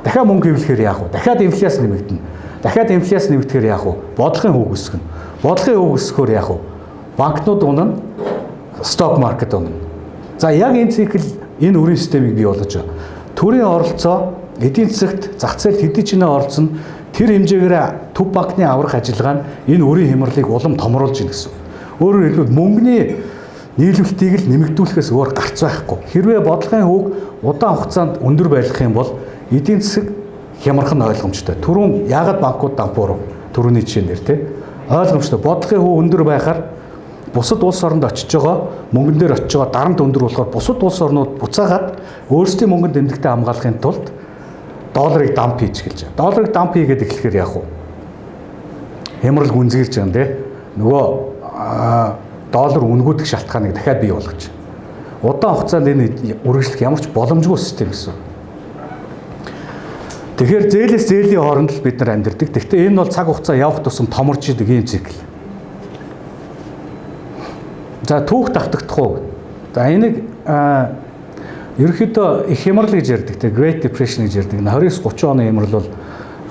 Дахиад мөнгө хэвлэхээр яах вэ? Дахиад инфляц нэмэгдэнэ. Дахиад инфляц нэмэгдэхээр яах вэ? Бодлогын хүүг өсгөнө. Бодлогын хүүг өсгөхөөр яах вэ? Банкнууд унана, stock market унана. За, яг энэ цикл, энэ өрийн системийг бий болгож байгаа. Төрийн оролцоо эдийн засагт, зах зээлд хэдий ч нэ оролцсон, тэр хэмжээгээр төв банкны аврах ажиллагаа нь энэ өрийн хямралыг улам томруулж гин гэсэн. Өөрөөр хэлбэл мөнгөний нийлүүлэлтийг л нэмэгдүүлэхээс өөр гарц байхгүй. Хэрвээ бодлогын хүүг удаан хугацаанд өндөр байлгах юм бол эдийн засаг хямрах нь ойлгомжтой. Түрүүн яагаад банкуд дампуурав? Түрүүний жишээн дээр, тий. Ойлгомжтой. Бодлогын хүү өндөр байхаар бусад улс оронд очиж байгаа мөнгөн дээр очиж байгаа дарамт өндөр болохоор бусад улс орнууд буцаагаад өөрсдийн мөнгөнд тэмдэгтээ хамгаалахын тулд долларыг dump хийж эхэлж байгаа. Долларыг dump хийгээд эхлэхээр яах вэ? Хямрал гүнзгийрч байгаа юм, тий. Нөгөө доллар үнгүүдэх шалтгааныг дахиад бий болгож. Удаан хугацаанд энэ үргэлжлэх ямар ч боломжгүй систем гэсэн. Тэгэхээр зээлээс зээлийн хооронд л бид нар амьдардаг. Гэхдээ энэ бол цаг хугацаа явах тусам томорч идэг ийм цикл. За, түүх давтагдах уу? За, энийг ерөнхийдөө их хямрал гэж ярьдаг, те, Great Depression гэж ярьдаг. 29 30 оны хямрал бол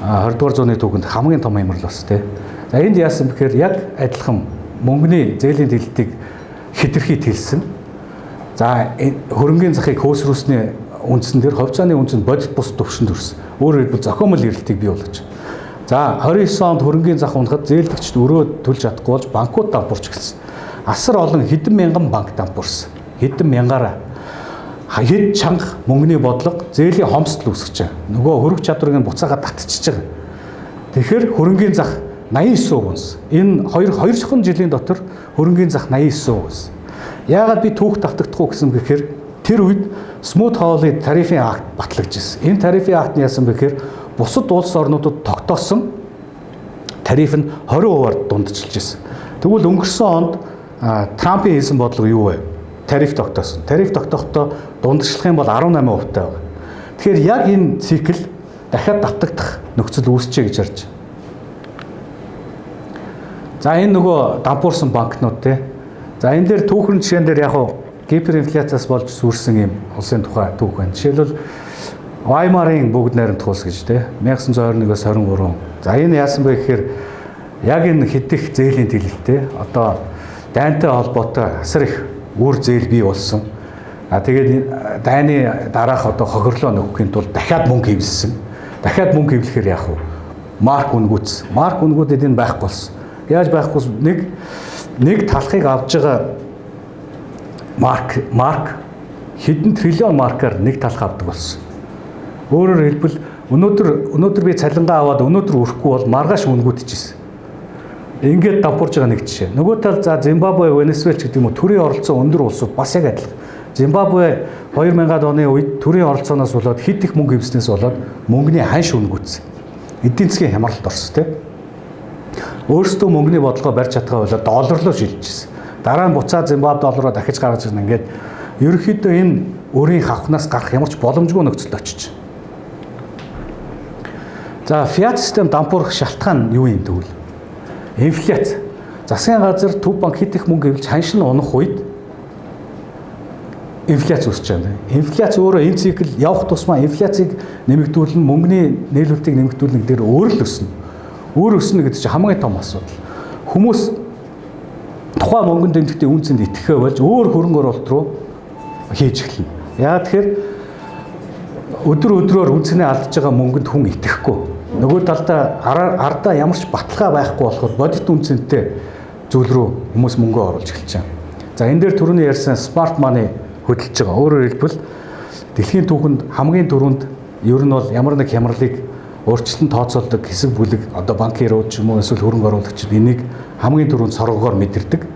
20 дугаар зууны түүхэнд хамгийн том хямрал бас, те. За, энд яасан бэхээр яг адилхан мөнгөний зээлийн тэлэлтийг хэтэрхий тэлсэн. За, хөрөнгийн захыг хөөсрүүлсний үндсэн дээр хувьцааны үндсэнд бодит бус төвшөнд өрсөн. Өөрөөр хэлбэл, зохиомол эрэлтийг бий болгож. За, 29 онд хөрөнгийн зах унахад зээлдэгчид өрөө төлж чадахгүй болж банкуд дампуурч эхэлсэн. Асар олон хэдэн мянган банк дампуурсан. Хэдэн мянгаараа хэд чанга мөнгөний бодлого, зээлийн хомсдол үүсгэж байгаа. Нөгөө хөрөх чадварыг нь буцаагаад татчихж байгаа. Тэгэхээр хөрөнгийн зах 89% унсан. Энэ 2 2 жилийн дотор хөрөнгийн зах 89% унсан. Яагаад би түүх давтагдах уу гэсэн гэхээр тэр үед Smoot-Hawley тарифын акт батлагдсан. Энэ тарифын акт нь яасан бэ гэхээр бусад улс орнуудад тогтоосон тариф нь 20%-аар дундчилж ирсэн. Тэгвэл өнгөрсөн онд Трампын хийсэн бодлого юу вэ? Тариф тогтоосон. Тариф тогтоохдоо дундчлах юм бол 18% таа байгаа. Тэгэхээр яг энэ цикл дахиад давтагдах нөхцөл үүсчээ гэж харж байна. За, энэ нөгөө дампуурсан банкнууд, те. За, энэ дээр түүхэн жишээн дээр яг хуу гиперинфляциас болж сүрсэн юм улсын тухай түүх байна. Жишээлбэл, Ваймарын бүгд найрамдах улс гэж, те, 1921-өөс 23. За, энэ яасан бэ гэхээр яг энэ хэд их зээлийн тэлэлттэй одоо дайнтай холбоотой асар их үр зээл бий болсон. А тэгээд дайны дараах одоо хохирлоо нөхөхийн тулд дахиад мөнгө хэвлэсэн. Дахиад мөнгө хэвлэхээр яах вэ? Марк үнэгүйц. Марк үнэгүйдэд энэ байхгүй болсон. Яаж байхгүй, нэг талхыг авж байгаа марк хэдэн триллион маркаар нэг талх авдаг болсон. Өөрөөр хэлбэл, өнөөдөр би цалингаа аваад өнөөдөр өрөхгүй бол маргааш үнэгүйдчихсэн. Ингээд дампуурж байгаа нэг жишээ. Нөгөө тал, за, Зимбабве, Венесуэл ч гэдэг юм уу, төрийн оролцоо өндөр улсууд бас яг адилхан. Зимбабве 2000-ад оны үед төрийн оролцооноос болоод хэд их мөнгө хэвлэснээс болоод мөнгөний ханш үнэгүйдсэн. Эдийн засгийн хямралд орсон, тийм. Өөрсдөө мөнгөний бодлогоо барьж чадхаа болоод доллар руу шилжижсэн. Дараа нь буцаад Зимбабве доллароо дахиж гаргаж ирнэ. Ингээд ерөнхийдөө энэ өрийн хавхнаас гарах ямар ч боломжгүй нөхцөлд очиж. За, фиат систем дампуурах шалтгаан нь юу юм тэгвэл? Инфляц. Засгийн газар, төв банк хэд их мөнгө хэвлэж ханш нь унах үед инфляц үүсэж байгаа. Инфляц өөрөө энэ цикл явах тусмаа инфляцийг нэмэгдүүлнэ, мөнгөний нийлүүлэлтийг нэмэгдүүлнэ гэдгээр өөр л өснө. Өөр өснө гэдэг чинь хамгийн том асуудал. Хүмүүс тухайн мөнгөн тэмдэгтийн үнэ цэнд итгэхээ болж өөр хөрөнгө оруулалт руу хийж эхэлнэ. Яагаад тэгэхээр өдөр өдрөөр үнэ цэнээ алдаж байгаа мөнгөнд хүн итгэхгүй. Нөгөө талдаа ардаа ямар ч баталгаа байхгүй болохоор бодит үнэ цэнтэй зүйл рүү хүмүүс мөнгө оруулж эхэлж байгаа. За, энэ дээр түрүүний ярьсан smart money хөдөлж байгаа. Өөрөөр хэлбэл, дэлхийн түүхэнд хамгийн түрүүнд ер нь бол ямар нэг хямралыг урьдчилан тооцоолдог хэсэг бүлэг, одоо банкирууд ч юм уу, эсвэл хөрөнгө оруулагчид энийг хамгийн түрүүнд соргогоор мэдэрдэг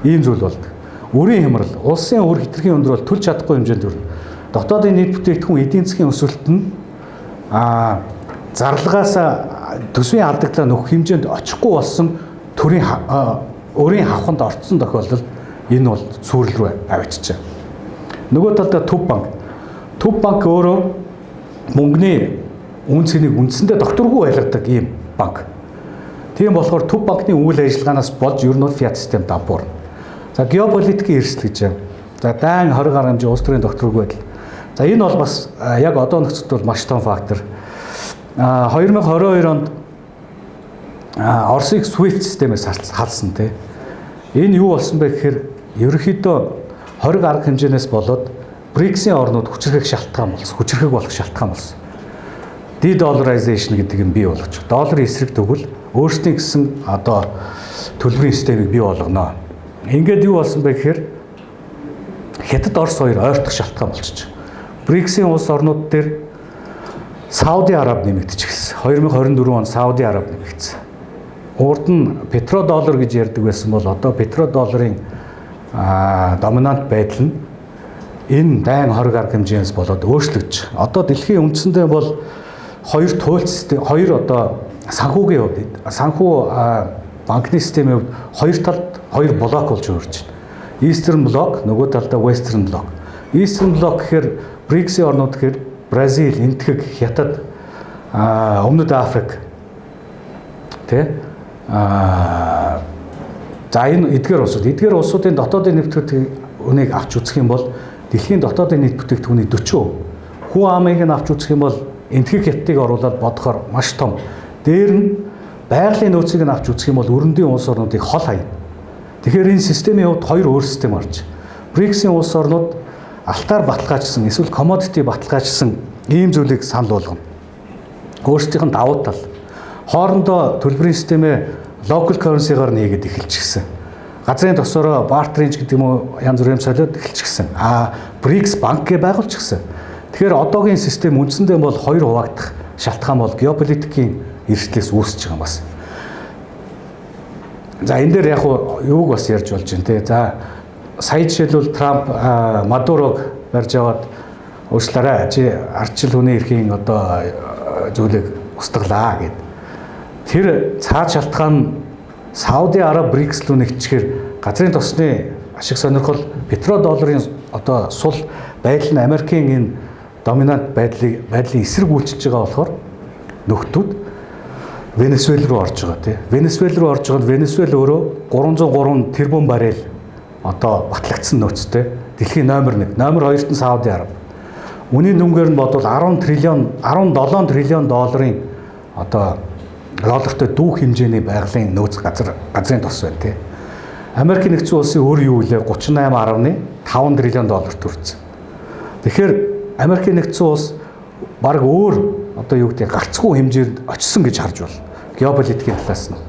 ийм зүйл болдог. Өрийн хямрал, улсын өр хэтэрхий өндөр бол төлж чадахгүй хэмжээнд хүрнэ. Дотоодын нийт бүтээгдэхүүн, эдийн засгийн өсөлт нь зарлагаас төсвийн алдагдлаа нөхөх хэмжээнд очихгүй болсон төрийн өрийн хавханд орцсон тохиолдолд энэ бол сүүрэл рүү авчиж. Нөгөө талдаа төв банк. Төв банк өөрөө мөнгөний үнэ цэнийг үндсэндээ докторгүй байлгадаг ийм банк. Тийм болохоор төв банкны үйл ажиллагаанаас болж ер нь бол фиат систем дампуурна. За, геополитикийн эрсдэл гэж. За, дайн, 20 гаруй хэмжээ, улс төрийн докторгүй байдал. За, энэ бол бас яг одоо нөхцөлд бол маш том фактор. 2022 онд Оросыг SWIFT системээс халсан, тий. Энэ юу болсон бэ гэхээр ерөнхийдөө 20 арга хэмжээнээс болоод BRICS-ийн орнууд хүчрхэг шалтгаан болсон. Хүчрхэг болох шалтгаан болсон. De-dollarization гэдэг юм бий болгож. Долларын эсрэг төгөл өөрсдийн гэсэн одоо төлбөрийн системийг бий болгоно. Ингээд юу болсон бэ гэхээр Хятад, Орос хоёр ойртох шалтгаан болчих. BRICS-ийн улс орнууд дээр Сауди Араб нэмэгдэж эхэлсэн. 2024 онд Сауди Араб нэмэгдсэн. Урд нь петродоллар гэж ярьдаг байсан бол одоо петродолларын доминант байдал нь энэ дайн, 20 арга хэмжээнээс болоод өөрчлөгдөж. Одоо дэлхийн үндсэндээ бол хоёр туйлт систем, хоёр одоо санхүүгийн хувьд, санхүү банкны системийн хувьд хоёр талд хоёр блок болж хувирч байна. Eastern Bloc, нөгөө талдаа Western Bloc. Eastern Bloc гэхээр BRICS-ийн орнууд гэхээр Бразил, Энэтхэг, Хятад, Өмнөд Африк тий. За энэ эдгээр улсууд, эдгээр улсуудын дотоодын нийт бүтээгдэхүүнийг авч үзэх юм бол дэлхийн дотоодын нийт бүтээгдэхүүний 40%. Хүн амыг нь авч үзэх юм бол Энэтхэг Хятадыг оруулаад бодохоор маш том. Дээр нь байгалийн нөөцийг нь авч үзэх юм бол өрөндийн улс орнуудыг хол хаяна. Тэгэхээр энэ системийн хувьд хоёр өөр систем орж. BRICS-ийн улс орнууд алтаар баталгаажсан эсвэл commodity баталгаажсан ийм зүйлийг санал болгоно. Өөрсдийнх нь давуу тал. Хоорондоо төлбөрийн системээ local currency-гаар нээгээд эхэлчихсэн. Газрын тосороо бартеринж гэдэг юм уу, янз бүрийн солиод эхэлчихсэн. А BRICS банкгээ байгуулчихсан. Тэгэхээр одоогийн систем үндсэндээ бол хоёр хуваагдах шалтгаан бол геополитикийн эрсдлээс үүсэж байгаа юм бас. За, энэ дээр яг юуг бас ярьж болж байна те. За, сая жишээлбэл Трамп Мадурог барьж аваад уучлаарай, чи ардчил хүний эрхийн одоо зүйлийг устгалаа гэд. Тэр цаад шалтгаан Сауди Араб БРИКС рүү нэгтгэхээр газрын тосны ашиг сонирхол, петродолларын одоо сул байдал нь Америкийн энэ доминант байдлын эсрэг үйлчилж байгаа болохоор нөхдүүд Венесуэл рүү орж байгаа тий. Венесуэл рүү орж байгаа нь Венесуэл өөрөө 303 тэрбум баррел одоо батлагдсан нөөцтэй дэлхийн номер 1, номер 2-т нь Сауди Араб. Үнийн дүнгээр нь бодвол 10 триллион, 17 триллион долларын одоо доллартай дүүх хэмжээний байгалийн нөөц газрын тос байна тий. Америкийн нэгдсэн улсын өөр юу вэ? 38.5 триллион доллар төрсөн. Тэгэхээр Америкийн нэгдсэн улс баг өөр одоо юу гэдэг гарцгүй хэмжээнд очисон гэж харж байна. Геополитикийн талаас нь.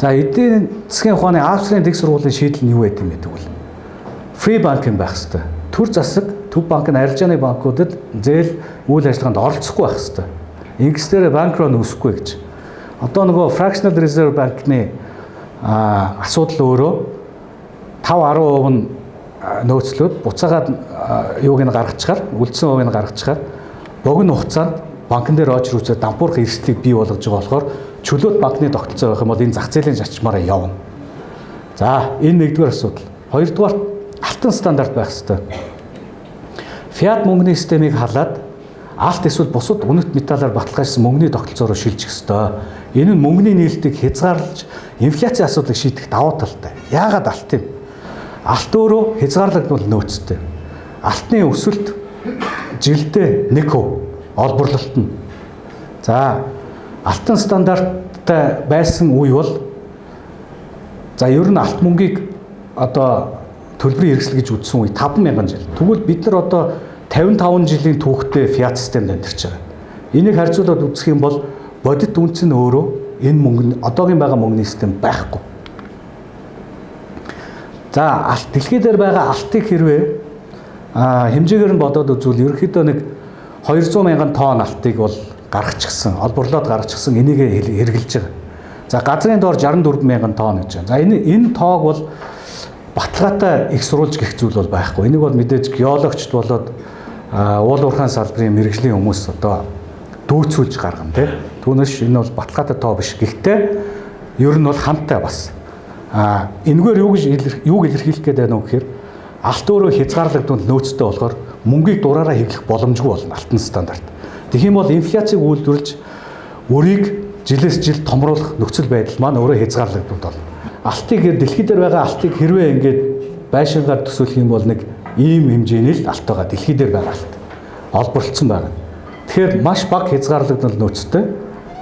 За, эдийн засгийн ухааны Австрийн дэг сургуулийн шийдэл нь юу байд юм бэ гэвэл free banking байх хэрэгтэй. Төр засаг, төв банк нь арилжааны банкудад зээл үйл ажиллагаанд оролцохгүй байх хэрэгтэй. Ингэснээр bank run үүсэхгүй гэж. Одоо нөгөө fractional reserve банкны асуудал өөрөө 5 10% нь нөөцлөөд буцаагаад юуг нь гаргачихаар, үлдсэн хувийг нь гаргачихаар богино хугацаанд банкн дээр очир үзээд дампуурах эрсдлийг бий болгож байгаа болохоор чөлөөт банкны тогтолцоо байх юм бол энэ зах зээлийн зарчмаараа явна. За, энэ нэгдүгээр асуудал. Хоёрдугаар, алтан стандарт байх хэрэгтэй. Фиат мөнгөний системийг халаад алт эсвэл бусад үнэт металлаар баталгаажсан мөнгөний тогтолцоороо шилжих ёстой. Энэ нь мөнгөний нийлтийг хязгаарлаж инфляцийн асуудлыг шийдэх давуу талтай. Яагаад алт юм? Алт өөрөө хязгаарлагдмал нөөцтэй. Алтны өсөлт жилдээ 1% олборлолт нь. За, алтан стандарттай байсан үе бол за ер нь алт мөнгийг одоо төлбөрийн хэрэгсэл гэж үзсэн үе 5000 жил. Тэгвэл бид нар одоо 55 жилийн түүхтэй фиат системд амьдарч байгаа. Энийг харьцуулаад үзэх юм бол бодит үнц нь өөрөө энэ мөнгө одоогийн байгаа мөнгөний систем байхгүй. За, алт дэлхий дээр байгаа алтыг хэрвээ хэмжээгээр нь бодоод үзвэл ерөнхийдөө нэг 200 мянган тонн алтыг бол гаргачихсан, олборлоод гаргачихсан, энийг хэрэглэж байгаа. За, газрын доор 64 мянган тонн гэж байна. За, энэ тоог бол баталгаатай их сурвалж гэх зүйл бол байхгүй. Энийг бол мэдээж геологчд болоод уул уурхайн салбарын мэргэжлийн хүмүүс одоо дүүцүүлж гаргана тий. Түүнээс энэ бол баталгаатай тоо биш. Гэхдээ ер нь бол хамттай бас. Энэгээр юу гэж юуг илэрхийлэх гээд байна вэ гэхээр алт өөрөө хязгаарлагдмал нөөцтэй болохоор мөнгийг дураараа хэвлэх боломжгүй болно алтан стандарт. Тэгэх юм бол инфляцийг үйлдвэрлэж өрийг жилээс жил томруулах нөхцөл байдал маань өөрөө хязгаарлагдмал болно. Алтыг дэлхий дээр байгаа алтыг хэрвээ ингээд байшингаар төсөөлөх юм бол нэг ийм хэмжээний л алт байгаа. Дэлхий дээр байгаа алт. Олборлцсон байгаа. Тэгэхээр маш бага хязгаарлагдмал нөөцтэй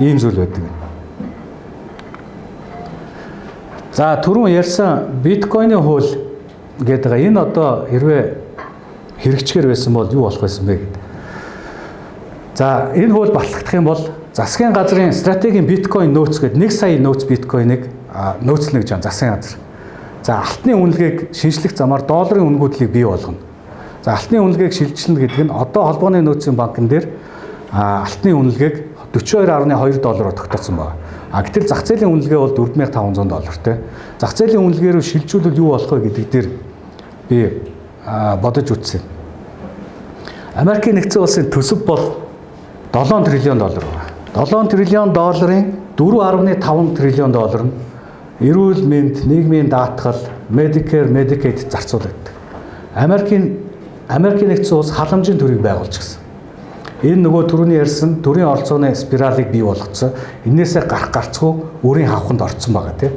ийм зүйл байдаг. За, түрүүн ярьсан биткойны хууль гэдэг байгаа. Энэ одоо хэрвээ хэрэгжихээр байсан бол юу болох байсан бэ гэдэг. За, энэ хууль батлагдах юм бол засгийн газрын стратегийн биткойн нөөц гэдэг 1 сая нөөц биткойныг нөөцлөнө гэж байна засгийн газар. За, алтны үнэлгээг шинжлэх замаар долларын үнэгүйдлийг бий болгоно. За, алтны үнэлгээг шилжүүлнэ гэдэг нь одоо холбооны нөөцийн банкн дээр алтны үнэлгээг 42.2 доллараар тогтоосон байна. А гэтэл зах зээлийн үнэлгээ бол 4500 доллартай. Зах зээлийн үнэлгээ рүү шилжүүлвэл юу болох вэ гэдэг дээр би бодож үзсэн. Америкийн нэгдсэн улсын төсөв бол 7 триллион доллар байна. 7 триллион долларын 4.5 триллион доллар нь эрүүл мэнд, нийгмийн даатгал, Medicare, Medicaid зарцуулагддаг. Америкийн нэгдсэн улс халамжийн төрийг байгуулчихсан. Энэ нөгөө түрүүний ярьсан төрийн оролцооны спиралыг бий болгоцсон. Энээсээ гарах гарцгүй өрийн хавханд орцсон байгаа тийм.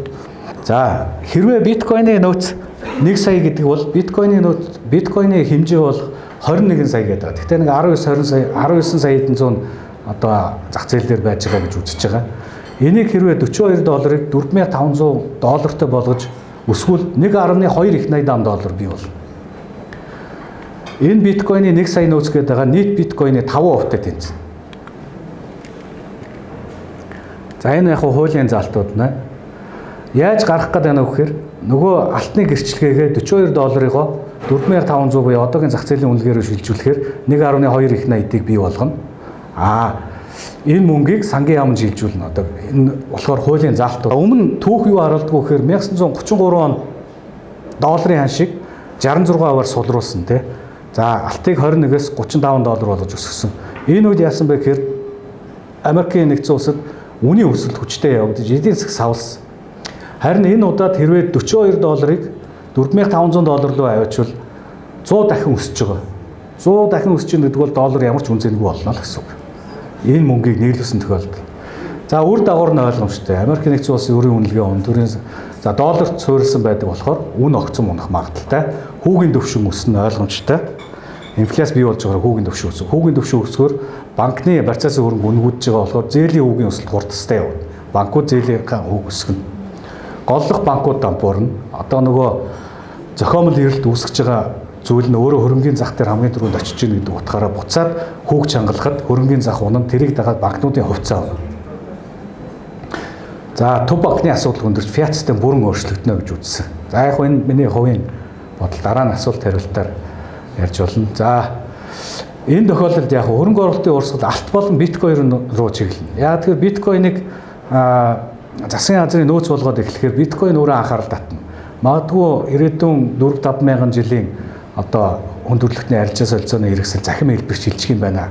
За, хэрвээ биткойны нөөц 1 сая гэдэг бол биткойны нөөц, биткойны хэмжээ бол 21 сая гэдэг. Гэхдээ нэг 19 20 сая, 19 сая хэдэн зуун одоо зах зээл дээр байж байгаа гэж үзэж байгаа. Энийг хэрвээ 42 долларыг 4500 доллартай болгож өсгөл 1.2 их 88 доллар бий болно. Энэ биткойны 1 сая нөөц гэдэг байгаа нийт биткойны 5%-тай тэнцэнэ. За, энэ яг хуулийн залтууд нэ. Яаж гарах гээд байна вэ гэхээр нөгөө алтны гэрчлэгээгээ 42 долларыгоо 4500 буюу одоогийн зах зээлийн үнэлгээгээр шилжүүлэхээр 1.2 их 80-ыг бий болгоно. Энэ мөнгийг сангийн яамд шилжүүлнэ. Одоо энэ болохоор хуулийн заалт. Өмнө түүх юу харуулдаггүй гэхээр 1933 он долларын ханшийг 66%-аар сулруулсан тий. За, алтыг 21-ээс 35 доллар болгож өсгөсөн. Энэ үед яасан бэ гэхээр Америкийн нэгдсэн улсад үнийн өсөлт хүчтэй явагдаж эдийн засаг савлсан. Харин энэ удаад хэрвээ 42 долларыг 4500 доллар руу аваачвал 100 дахин өсөж байгаа. 100 дахин өсөж байгаа гэдэг бол доллар ямар ч үн цэнэгүй болно л гэсэн үг. Энэ мөнгийг нийлүүлсэн тохиолдолд. За, үр дагавар нь ойлгомжтой. Америк нэгдсэн улсын өрийн үнэлгээ он төрийн за долларт суурилсан байдаг болохоор үн огцом унах магадлалтай. Хүүгийн төвшин өснө, ойлгомжтой. Инфляц бий болж байгаа, хүүгийн төвшин өсөх. Хүүгийн төвшин өсгөр банкны барьцаасан хөрөнгө үнэгдэж байгаа болохоор зээлийн хүүгийн өсөлт хурдтай явна. Банкуд зээлийн хүүг өсгөнө. Голлох банкуд дампуурна. Одоо нөгөө зохиомл эрэлт үүсгэж байгаа зүйл нь өөрөө хөрөнгийн зах дээр хамгийн түрүүнд очиж гин гэдэг утгаараа буцаад хүүг чангалахад хөрөнгийн зах унана, тэрийг дагаад банкнуудын хувьцаа унана. За, төв банкны асуудал өндөрч фиат систем бүрэн өөрчлөгдөнө гэж үзсэн. За, яг энэ миний хувийн бодол, дараа нь асуулт хариултаар ярьж болно. За, энэ тохиолдолд яг хөрөнгө оруулалтын урсгал алт болон биткойн руу чиглэнэ. Яг тэгэхээр биткойныг засгийн газрын нөөц болгоод эхлэхээр биткойн өөрөө анхаарал татна. Магадгүй ирээдүйн 4 5 мянган жилийн одоо хүн төрөлхтний арилжаа солилцооны хэрэгсэл захим хэлбэр шилжих юм байна.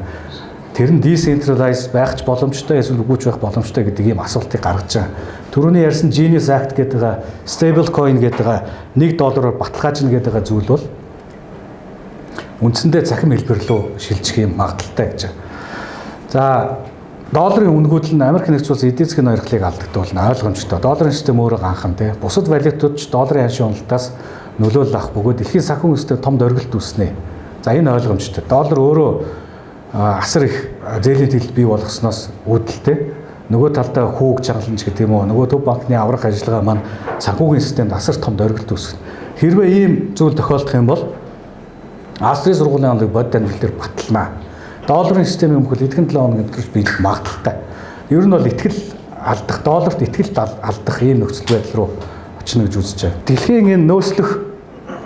Тэр нь decentralized байх ч боломжтой, эсвэл үгүй ч байх боломжтой гэдэг ийм асуултыг гаргаж байгаа. Түрүүний ярьсан Genius Act гэдэг stable coin гэдэг 1 доллараар баталгаажна гэдэг зүйл бол үндсэндээ цахим хэлбэр рүү шилжих юм магадлалтай гэж. За, долларын үнэгүйдэл нь Америк нэгдсэн улсын эдийн засгийн ноёрхлыг алдагдуулна, ойлгомжтой. Долларын систем өөрөө ганхан тий. Бусад валютууд ч долларын ханшийн уналтаас нөлөөлөл авах бөгөөд дэлхийн санхүү систем том дөргилт үүснэ. За, энэ ойлгомжтой. Доллар өөрөө асар их зээлийн төлөлт бий болгосноос үүдэлтэй. Нөгөө талдаа хүүг чангаланч гэдэг юм уу, нөгөө төв банкны аврах ажиллагаа маань санхүүгийн системд асар том дөргилт үүсгэнэ. Хэрвээ ийм зүйл тохиолдох юм бол Австрийн сургуулийн онолыг бодит амьдрал дээр баталнаа. Долларын системийн өмхөл эдгэн 7 хоногийн дотор биелэх магадлалтай. Ер нь бол итгэл алдах, долларт итгэл алдах ийм нөхцөл байдал руу очно гэж үзэж байгаа. Дэлхийн энэ нөөцлөх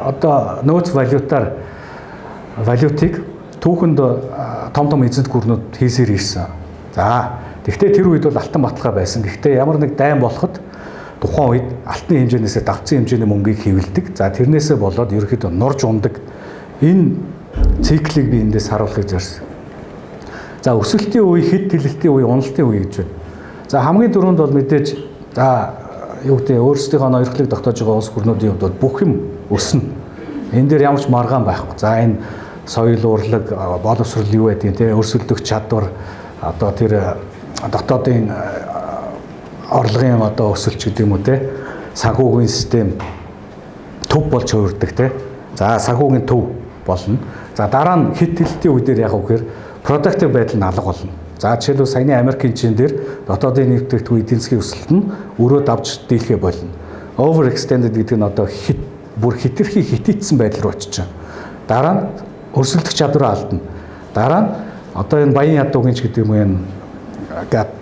одоо нөөц валютаар валютыг түүхэнд том том эзэнт гүрнүүд хийсээр ирсэн. За, тэгвэл тэр үед бол алтан баталгаа байсан. Гэхдээ ямар нэг дайн болоход тухайн үед алтны хэмжээнээсээ давцсан хэмжээний мөнгийг хэвлэдэг. За, тэрнээсээ болоод ерөөхдөө нурж ундаг. Энэ циклийг би эндээс харуулахыг зорьсон. За, өсөлтийн үе, хэд тэлэлтийн үе, уналтын үе гэж байна. За, хамгийн түрүүнд бол мэдээж за юу гэдэг өөрсдийнхөө ноёрхлыг тогтоож байгаа улс гүрнүүдийн хувьд бол бүх юм өснө. Энэ дээр ямар ч маргаан байхгүй. За, энэ соёл, урлаг, боловсрол юу байдгийг те, өрсөлдөх чадвар, одоо тэр дотоодын орлогын одоо өсөлт гэдэг юм уу те, санхүүгийн систем төв болж хувирдаг те. За, санхүүгийн төв болно. За, дараа нь хэд тэлэлтийн үе дээр яг үгээр productive байдал нь алга болно. За, жишээлбэл саяны Америкийн чин дээр дотоодын нэвтрэгдэх эдийн засгийн өсөлт нь өрөө давж дийлэхэ болно. Overextended гэдэг нь одоо хит бүр хэтэрхий хитийцсэн байдал руу очиж байгаа. Дараа нь өрсөлдөх чадвараа алдна. Дараа нь одоо энэ баян ядуугийн ч гэдэг юм уу, энэ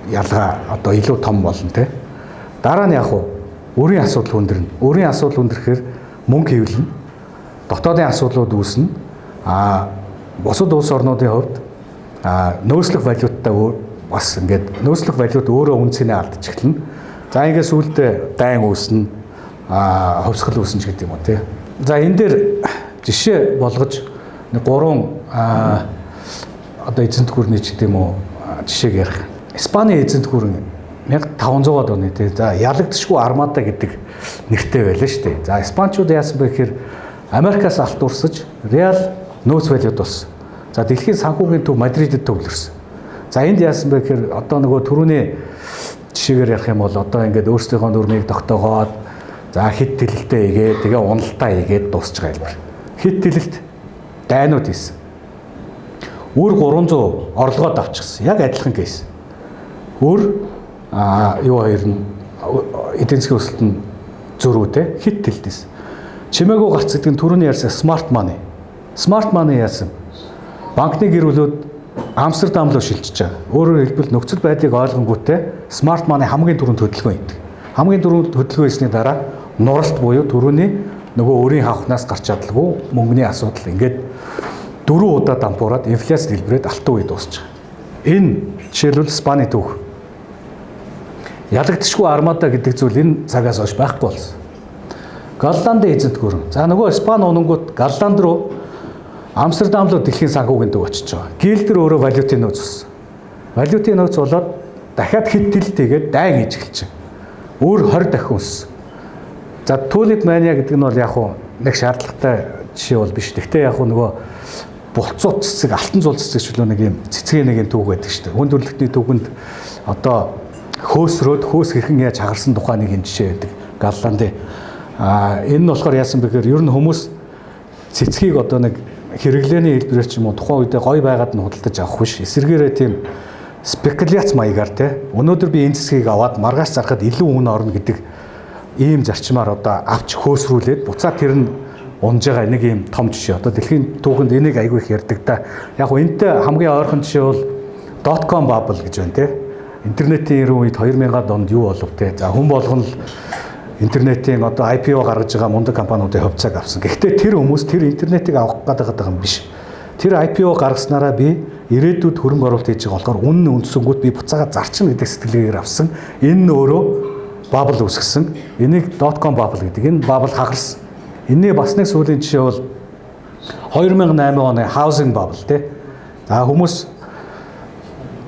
ялгаа одоо илүү том болно те. Дараа нь яг уу өрийн асуудал хүндэрнэ. Өрийн асуудал хүндрэхээр мөнгө хэвлэнэ. Дотоодын асуудлууд үүснэ. Бусад улс орнуудын хувьд нөөцлөх валюттай бас ингээд нөөцлөх валют өөрөө үн цэнэ алдчихлаа. За, ингээд сүүлдээ дайн үүснэ. Хувьсгал үүснэ ч гэдэг юм уу те. За, энэ дээр жишээ болгож нэг гурван одоо эзэнт гүрний ч гэдэг юм уу жишээг ярих. Испани эзэнт гүрэн 1500-аад оны тий. За, ялагдшгүй армада гэдэг нэртэй байлаа шүү дээ. За, испанчууд яасан бэ гэхээр Америкаас алт урсаж реал нөөц валют болсон. За, дэлхийн санхүүгийн төв Мадридэд төвлөрсөн. За, энд яасан бэ гэхээр одоо нөгөө түрүүний жишээгээр ярих юм бол одоо ингээд өөрсдийнхөө дүрмийг тогтоогоод, за, хэт тэлэлтээ хийгээд, тэгээ уналтаа хийгээд дуусч байгаа хэлбэр. Хэт тэлэлт, дайнууд хийсэн. Үр 300 орлогоод авчихсан. Яг адилхан case. Үр юу хоёр нь эдийн засгийн өсөлт нь зөрүүтэй, хэт тэлэлтээс. Чимээгүй гарц гэдэг нь түрүүний ярьсан smart money. Smart money яасан? Банкны гэр бүлүүд Амстердам руу шилжиж байгаа. Өөрөөр хэлбэл, нөхцөл байдлыг ойлгонгуйтай smart money хамгийн түрүүнд хөдөлгөөн хийдэг. Хамгийн түрүүнд хөдөлгөөн хийсний дараа нуралт буюу түрүүний нөгөө өөрийн хавхнаас гарч чадалгүй мөнгөний асуудал, ингээд дөрвөн удаа дампуураад, инфляц дэлбэрээд, алтан үе дуусч байгаа. Энэ жишээлбэл Испани түүх. Ялагдчихгүй армада гэдэг зүйл энэ цагаас хойш байхгүй болсон. Голландын эзэнт гүрэн. За, нөгөө Испани унангууд Голланд руу, Амстердам руу дэлхийн санхүүгийн төв очиж байгаа. Гилдер өөрөө валютын нөөц болсон. Валютын нөөц болоод дахиад хэт тэлэлт хийгээд дайн хийж эхэлж байгаа. Өөр 20 дахин өссөн. За, tulip mania гэдэг нь бол яг хуу нэг шаардлагатай жишээ бол биш. Гэхдээ яг хуу нөгөө булцууд цэцэг, алтан зул цэцэг ч нэг юм цэцгийн нэг юм түүх байдаг шүү дээ. Хүн төрөлхтний түүхэнд одоо хөөсрөөд хөөс хэрхэн яаж хагарсан тухай нэг юм жишээ байдаг. Голландын. Энэ нь болохоор яасан бэ гэхээр ер нь хүмүүс цэцгийг одоо нэг хэрэглээний хэлбэрээр ч юм уу, тухайн үедээ гоё байгаад нь худалдаж авах биш. Эсвэргээрээ тийм спекуляц маягаар, те, өнөөдөр би энэ цэцгийг аваад маргааш зархад илүү үнэ орно гэдэг ийм зарчмаар одоо авч хөөсрүүлээд буцаад тэр нь унж байгаа нэг ийм том жишээ. Одоо дэлхийн түүхэнд энийг айгүй их ярьдаг та. Яг гоо энэтэй хамгийн ойрхон жишээ бол .com bubble гэж байна, те. Интернетийн 90 үед, 2000-ад онд юу болов, те. За, хүн болгон л интернетийн одоо IPO гаргаж байгаа мундаг компаниудын хувьцааг авсан. Гэхдээ тэр хүмүүс тэр интернетийг авах гэдэг юм биш. Тэр IPO гаргаснараа би ирээдүйд хөрөнгө оруулалт хийж байгаа болохоор үнэ нь өндсөнгүүт би буцаага зарчна гэдэг сэтгэлгээгээр авсан. Энэ нь өөрөө bubble үүсгэсэн. Энийг .com bubble гэдэг. Энэ bubble хагарсан. Энэний бас нэг сүүлийн жишээ бол 2008 оны housing bubble, тий. За, хүмүүс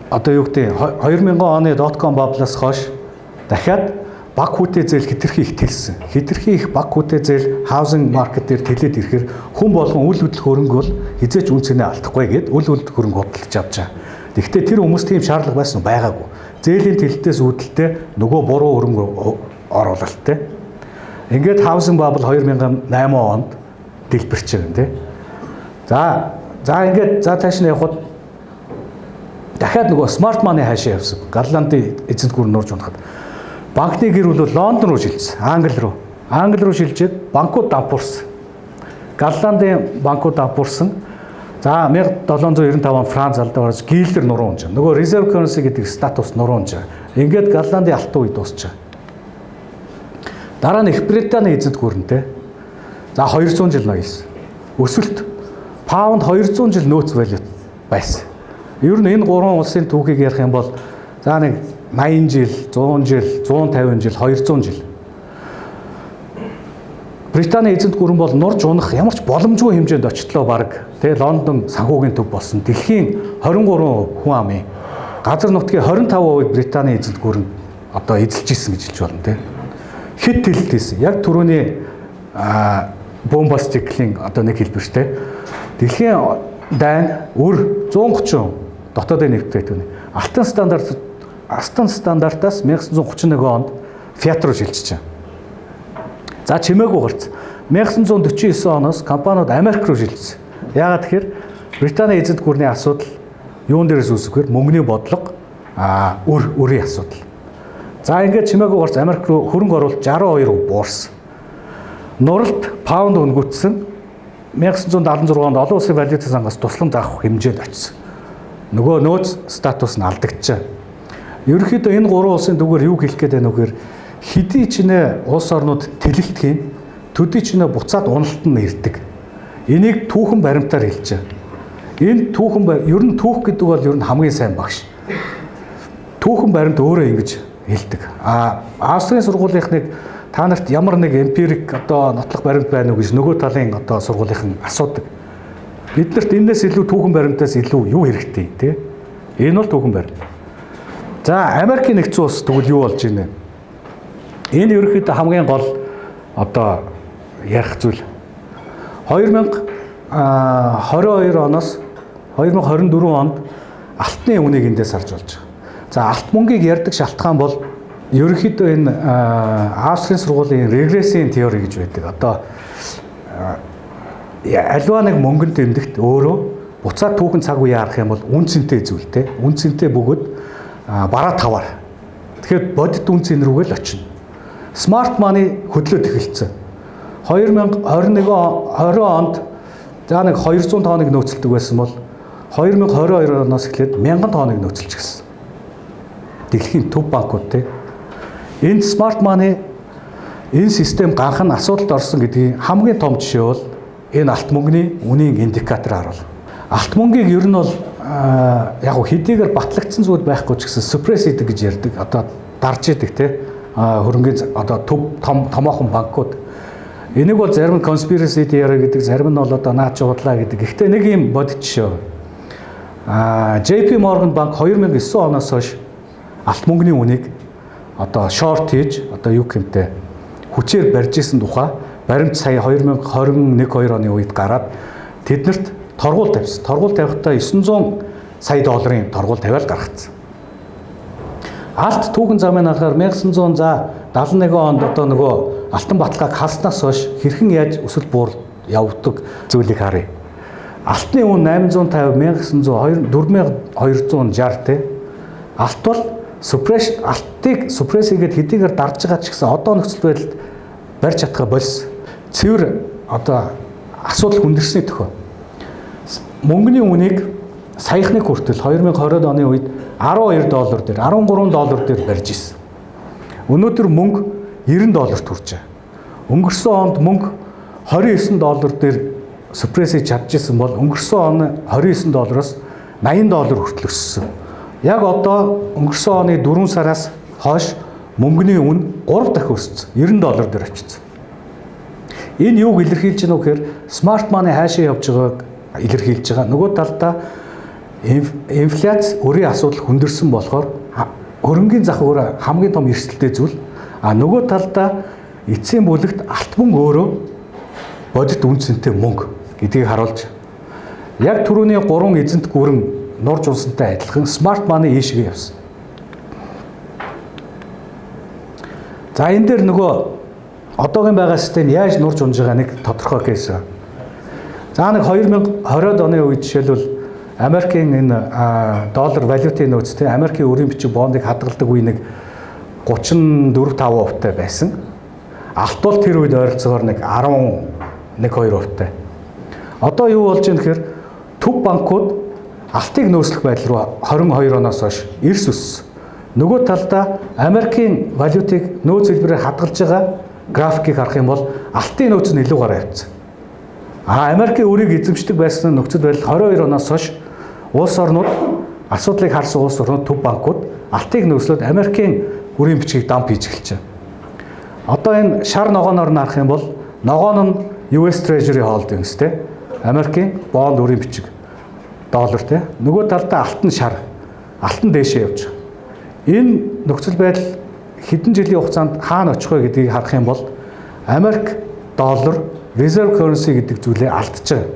одоо юу гэдэг, 2000 оны .com bubble-аас хойш дахиад баг хүүтэй зээл хэтэрхий их тэлсэн. Хэтэрхий их баг хүүтэй зээл housing market дээр тэлээд ирэхээр хүн болгон үл хөдлөх хөрөнгө бол хэзээ ч үнэ цэнээ алдахгүй гээд үл хөдлөх хөрөнгө худалдаж авч байгаа. Тэгэхдээ тэр хүмүүс тийм шаардлага байсан уу? Байгаагүй. Зээлийн тэлэлтээс үүдэлтэй нөгөө буруу хөрөнгө оруулалттай. Ингээд housing bubble 2008 онд дэлбэрч байгаа юм, тий. За, ингээд за цааш нь явхад дахиад нөгөө smart money хаашаа явсан? Голландын эзэнт гүрэн нурж унахад банкны гэр бүл Лондон руу шилжсэн. Англи руу. Англи руу шилжээд банкуд дампуурсан. Голландын банкуд дампуурсан. За, 1795 онд Франц алдаа гарч гилдер нуруу унж. Нөгөө reserve currency гэдэг статус нуруу унж. Ингээд Голландын алтан үе дуусч байгаа. Дараа нь Их Британий эзэнт гүрэнтэй. За, 200 жил ноёлсон. Өсөлт, паунд 200 жил нөөц валют байсан. Ер нь энэ гурван улсын түүхийг ярих юм бол за нэг 80 жил, 100 жил, 150 жил, 200 жил. Британий эзэнт гүрэн бол нурж унах ямар ч боломжгүй хэмжээнд очихлоо баг. Тэгээ Лондон санхүүгийн төв болсон. Дэлхийн 23% хүн амын, газар нутгийн 25%-ийг Британий эзэнт гүрэн одоо эзэлж исэн гэж хэлж болно, тийм. Хэт тэлэлт хийсэн. Яг түрүүний boom-bust cycle-ийн одоо нэг хэлбэр шүү дээ. Дэлхийн дайн, үр 130 дотоодын нэвтрээд. Алтан стандартаас 1931 онд фиат руу шилжиж байгаа. За, чимээгүй гарц. 1949 оноос компаниуд Америк руу шилжсэн. Яагаад тэгэхээр Британий эзэнт гүрний асуудал юун дээрээс үүсгэхээр мөнгөний бодлого, үрийн асуудал. За, ингээд чимээгүй гарц, Америк руу хөрөнгө оруулалт 62% буурсан. Нуралт, паунд үнэгдсэн. 1976 онд олон улсын валютын сангаас тусламж авах хэмжээнд очсон. Нөгөө нөөц статус нь алдагдчихаа. Ерөнхийдөө энэ гурван улсын түүхээр юу хэлэх гээд байна вэ гэхээр хэдий ч нэ улс орнууд тэлэлт хийн, төдий ч нэ буцаад уналт нь ирдэг. Энийг түүхэн баримтаар хэлж байгаа. Энэ түүхэн, ер нь түүх гэдэг бол ер нь хамгийн сайн багш. Түүхэн баримт өөрөө ингэж хэлдэг. Австрийн сургуулийнхныг та нарт ямар нэг эмпирик одоо нотлох баримт байна уу гэж нөгөө талын одоо сургуулийнхан асуудаг. Бид нарт энэс илүү, түүхэн баримтаас илүү юу хэрэгтэй, те? Энэ бол түүхэн баримт. За, Америкийн нэгдсэн улс тэгвэл юу болж байна вэ? Энэ ерөнхийдөө хамгийн гол одоо ярих зүйл 2022 оноос 2024 онд алтны үнийг эндээс харж болж байгаа. За, алт мөнгийг ярьдаг шалтгаан бол ерөнхийдөө энэ Австрийн сургуулийн регрессийн теори гэж байдаг. Одоо аливаа нэг мөнгөн тэмдэгт өөрөө буцаад түүхэн цаг үеэ харах юм бол үнэ цэнтэй зүйлтэй. Үнэ цэнтэй бөгөөд бараа таваар. Тэгэхээр бодит үнэ цэн рүүгээ л очино. Smart money хөдлөөд эхэлсэн. 2021 20 онд за нэг 200 тонныг нөөцөлдөг байсан бол 2022 оноос эхлээд 1000 тонныг нөөцөлж гисэн. Дэлхийн төв банкуд, те. Энд smart money, энэ систем ганх нь асуудалд орсон гэдгийн хамгийн том жишээ бол энэ алт мөнгөний үнийн индикатор харуул. Алт мөнгийг ер нь бол яг гоо хэдийгээр батлагдсан зүйл байхгүй ч гэсэн suppress хийдэг гэж ярьдаг. Одоо дарж идэг, те, хөрөнгөний одоо төв том томоохон банкуд. Энийг бол зарим нь conspiracy theory гэдэг, зарим нь бол одоо наад чи худлаа гэдэг. Гэхдээ нэг юм бодит жишээ. JP Morgan банк 2009 оноос хойш алт мөнгөний үнийг одоо short хийж, одоо юу гэмтэй хүчээр барьж исэн тухай баримт сая 2021 2 оны үед гараад тэднэрт торгуул тавьсан. Торгуул тавихтаа 900 сая долларын торгуул тавиал гаргацсан. Алт түүхэн замын харахаар 1900 за 71 онд одоо нөгөө алтан баталгааг халснаас хойш хэрхэн яаж өсөл буурал явдаг зүйлийг харъя. Алтны үн 850, 1900, 4260, те. Алт бол suppress, алтыг suppress хийгээд хэдийгээр дарж байгаа ч гэсэн одоо нөхцөл байдалд барьж чадхаа больсон. Цэвэр одоо асуудал хүндэрсний төхөө. Мөнгөний үнийг саяхныг хүртэл 2020 оны үед 12 доллар дээр, 13 доллар дээр барьж исэн. Өнөөдөр мөнгө 90 долларт хүрч байгаа. Өнгөрсөн онд мөнгө 29 доллар дээр suppress хийж чадчихсан бол өнгөрсөн он 29 доллароос 80 доллар хүртэл өссөн. Яг одоо өнгөрсөн оны 4 сараас хойш мөнгөний үн 3 дахин өссөн. 90 доллар дээр очсон. Энэ юуг илэрхийлж байна вэ гэхээр smart money хаашаа явж байгааг илэрхийлж байгаа. Нөгөө талдаа инфляц, өрийн асуудал хүндэрсэн болохоор хөрөнгийн зах өөрөө хамгийн том эрсдэлтэй зүйл. А нөгөө талдаа эцсийн бүлэгт алт мөнгө өөрөө бодит үнэ цэнтэй мөнгө гэдгийг харуулж, яг түрүүний гурван эзэнт гүрэн нурж унсантай адилхан smart money ийшээ явсан. За, энэ дээр нөгөө одоогийн байгаа систем яаж нурж унж байгаа нэг тодорхой кейс. За, нэг 2020-ад оны үед жишээлбэл Америкийн энэ доллар валютын нөөц, те, Америкийн өрийн бичиг бондыг хадгалдаг үе нэг 34 5% тай байсан. Алт бол тэр үед ойролцоогоор нэг 11 2% тай. Одоо юу болж байна гэхээр төв банкуд алтыг нөөцлөх байдал руу 22 оноос хойш эрс өссөн. Нөгөө талдаа Америкийн валютыг нөөц хэлбэрээр хадгалж байгаа графикийг харах юм бол алтын нөөц нь илүү гараа явцсан. А Америкийн өрийг эзэмшдэг байсан нөхцөл байдал 22 оноос хойш улс орнууд асуудлыг харсан, улс орнууд, төв банкуд алтыг нөөцлөөд Америкийн өрийн бичгийг dump хийж эхэлж байна. Одоо энэ шар ногооноор нь харах юм бол ногоон нь US Treasury Holdings, те, Америкийн бонд өрийн бичиг доллар, те. Нөгөө талдаа алт нь шар. Алт нь дээшээ явж байгаа. Энэ нөхцөл байдал хэдэн жилийн хугацаанд хаана очих вэ гэдгийг харах юм бол Америк доллар reserve currency гэдэг зүйлээ алдчихж байгаа.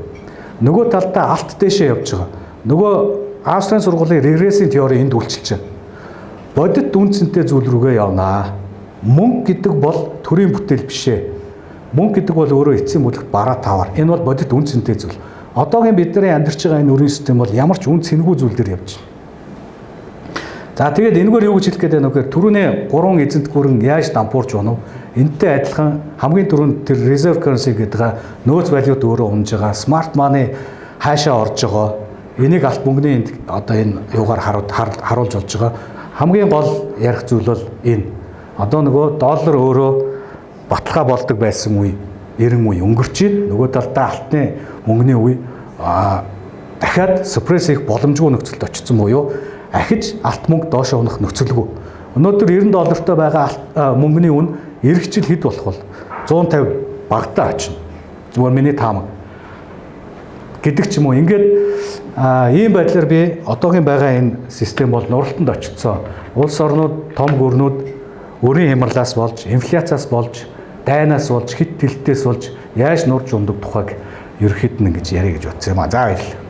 Нөгөө талдаа алт дээшээ явж байгаа. Нөгөө Австрийн сургуулийн регрессийн теори энд үйлчилж байна. Бодит үнэ цэнтэй зүйл рүүгээ явнаа. Мөнгө гэдэг бол төрийн бүтээл биш ээ. Мөнгө гэдэг бол өөрөө эцсийн бүлэгт бараа таваар. Энэ бол бодит үнэ цэнтэй зүйл. Одоогийн бидний амьдарч байгаа энэ өрийн систем бол ямар ч үнэ цэнгүй зүйл дээр явж байна. За, тэгээд энэгээр юу гэж хэлэх гээд байна вэ гэхээр түрүүний гурван эзэнт гүрэн яаж дампуурч унав? Энэтэй адилхан хамгийн түрүүнд тэр reserve currency гэдэг нөөц валют өөрөө унж байгаа. Smart money хаашаа орж байгаа? Энийг алт мөнгөний одоо энэ юугаар харуулж болж байгаа. Хамгийн гол ярих зүйл бол энэ. Одоо нөгөө доллар өөрөө баталгаа болдог байсан үе, 90 үе өнгөрч байна. Нөгөө талдаа алтны мөнгөний үе дахиад suppress хийх боломжгүй нөхцөлд очсон буюу ахиж алт мөнгө доошоо унах нөхцөлгүй. Өнөөдөр 90 доллартай байгаа мөнгөний үн ирэх жил хэд болох вэ? 150 багтаа очино. Зүгээр миний таамаг гэдэг ч юм уу. Ингээд ийм байдлаар би одоогийн байгаа энэ систем бол нуралтанд очсон. Улс орнууд, том гүрнүүд өрийн хямралаас болж, инфляцаас болж, дайнаас болж, хит тэлтээс болж яаж нурж ундаг тухайг ерөөхдөө ингэж яриа гэж бодсон юм а. За, баярлалаа.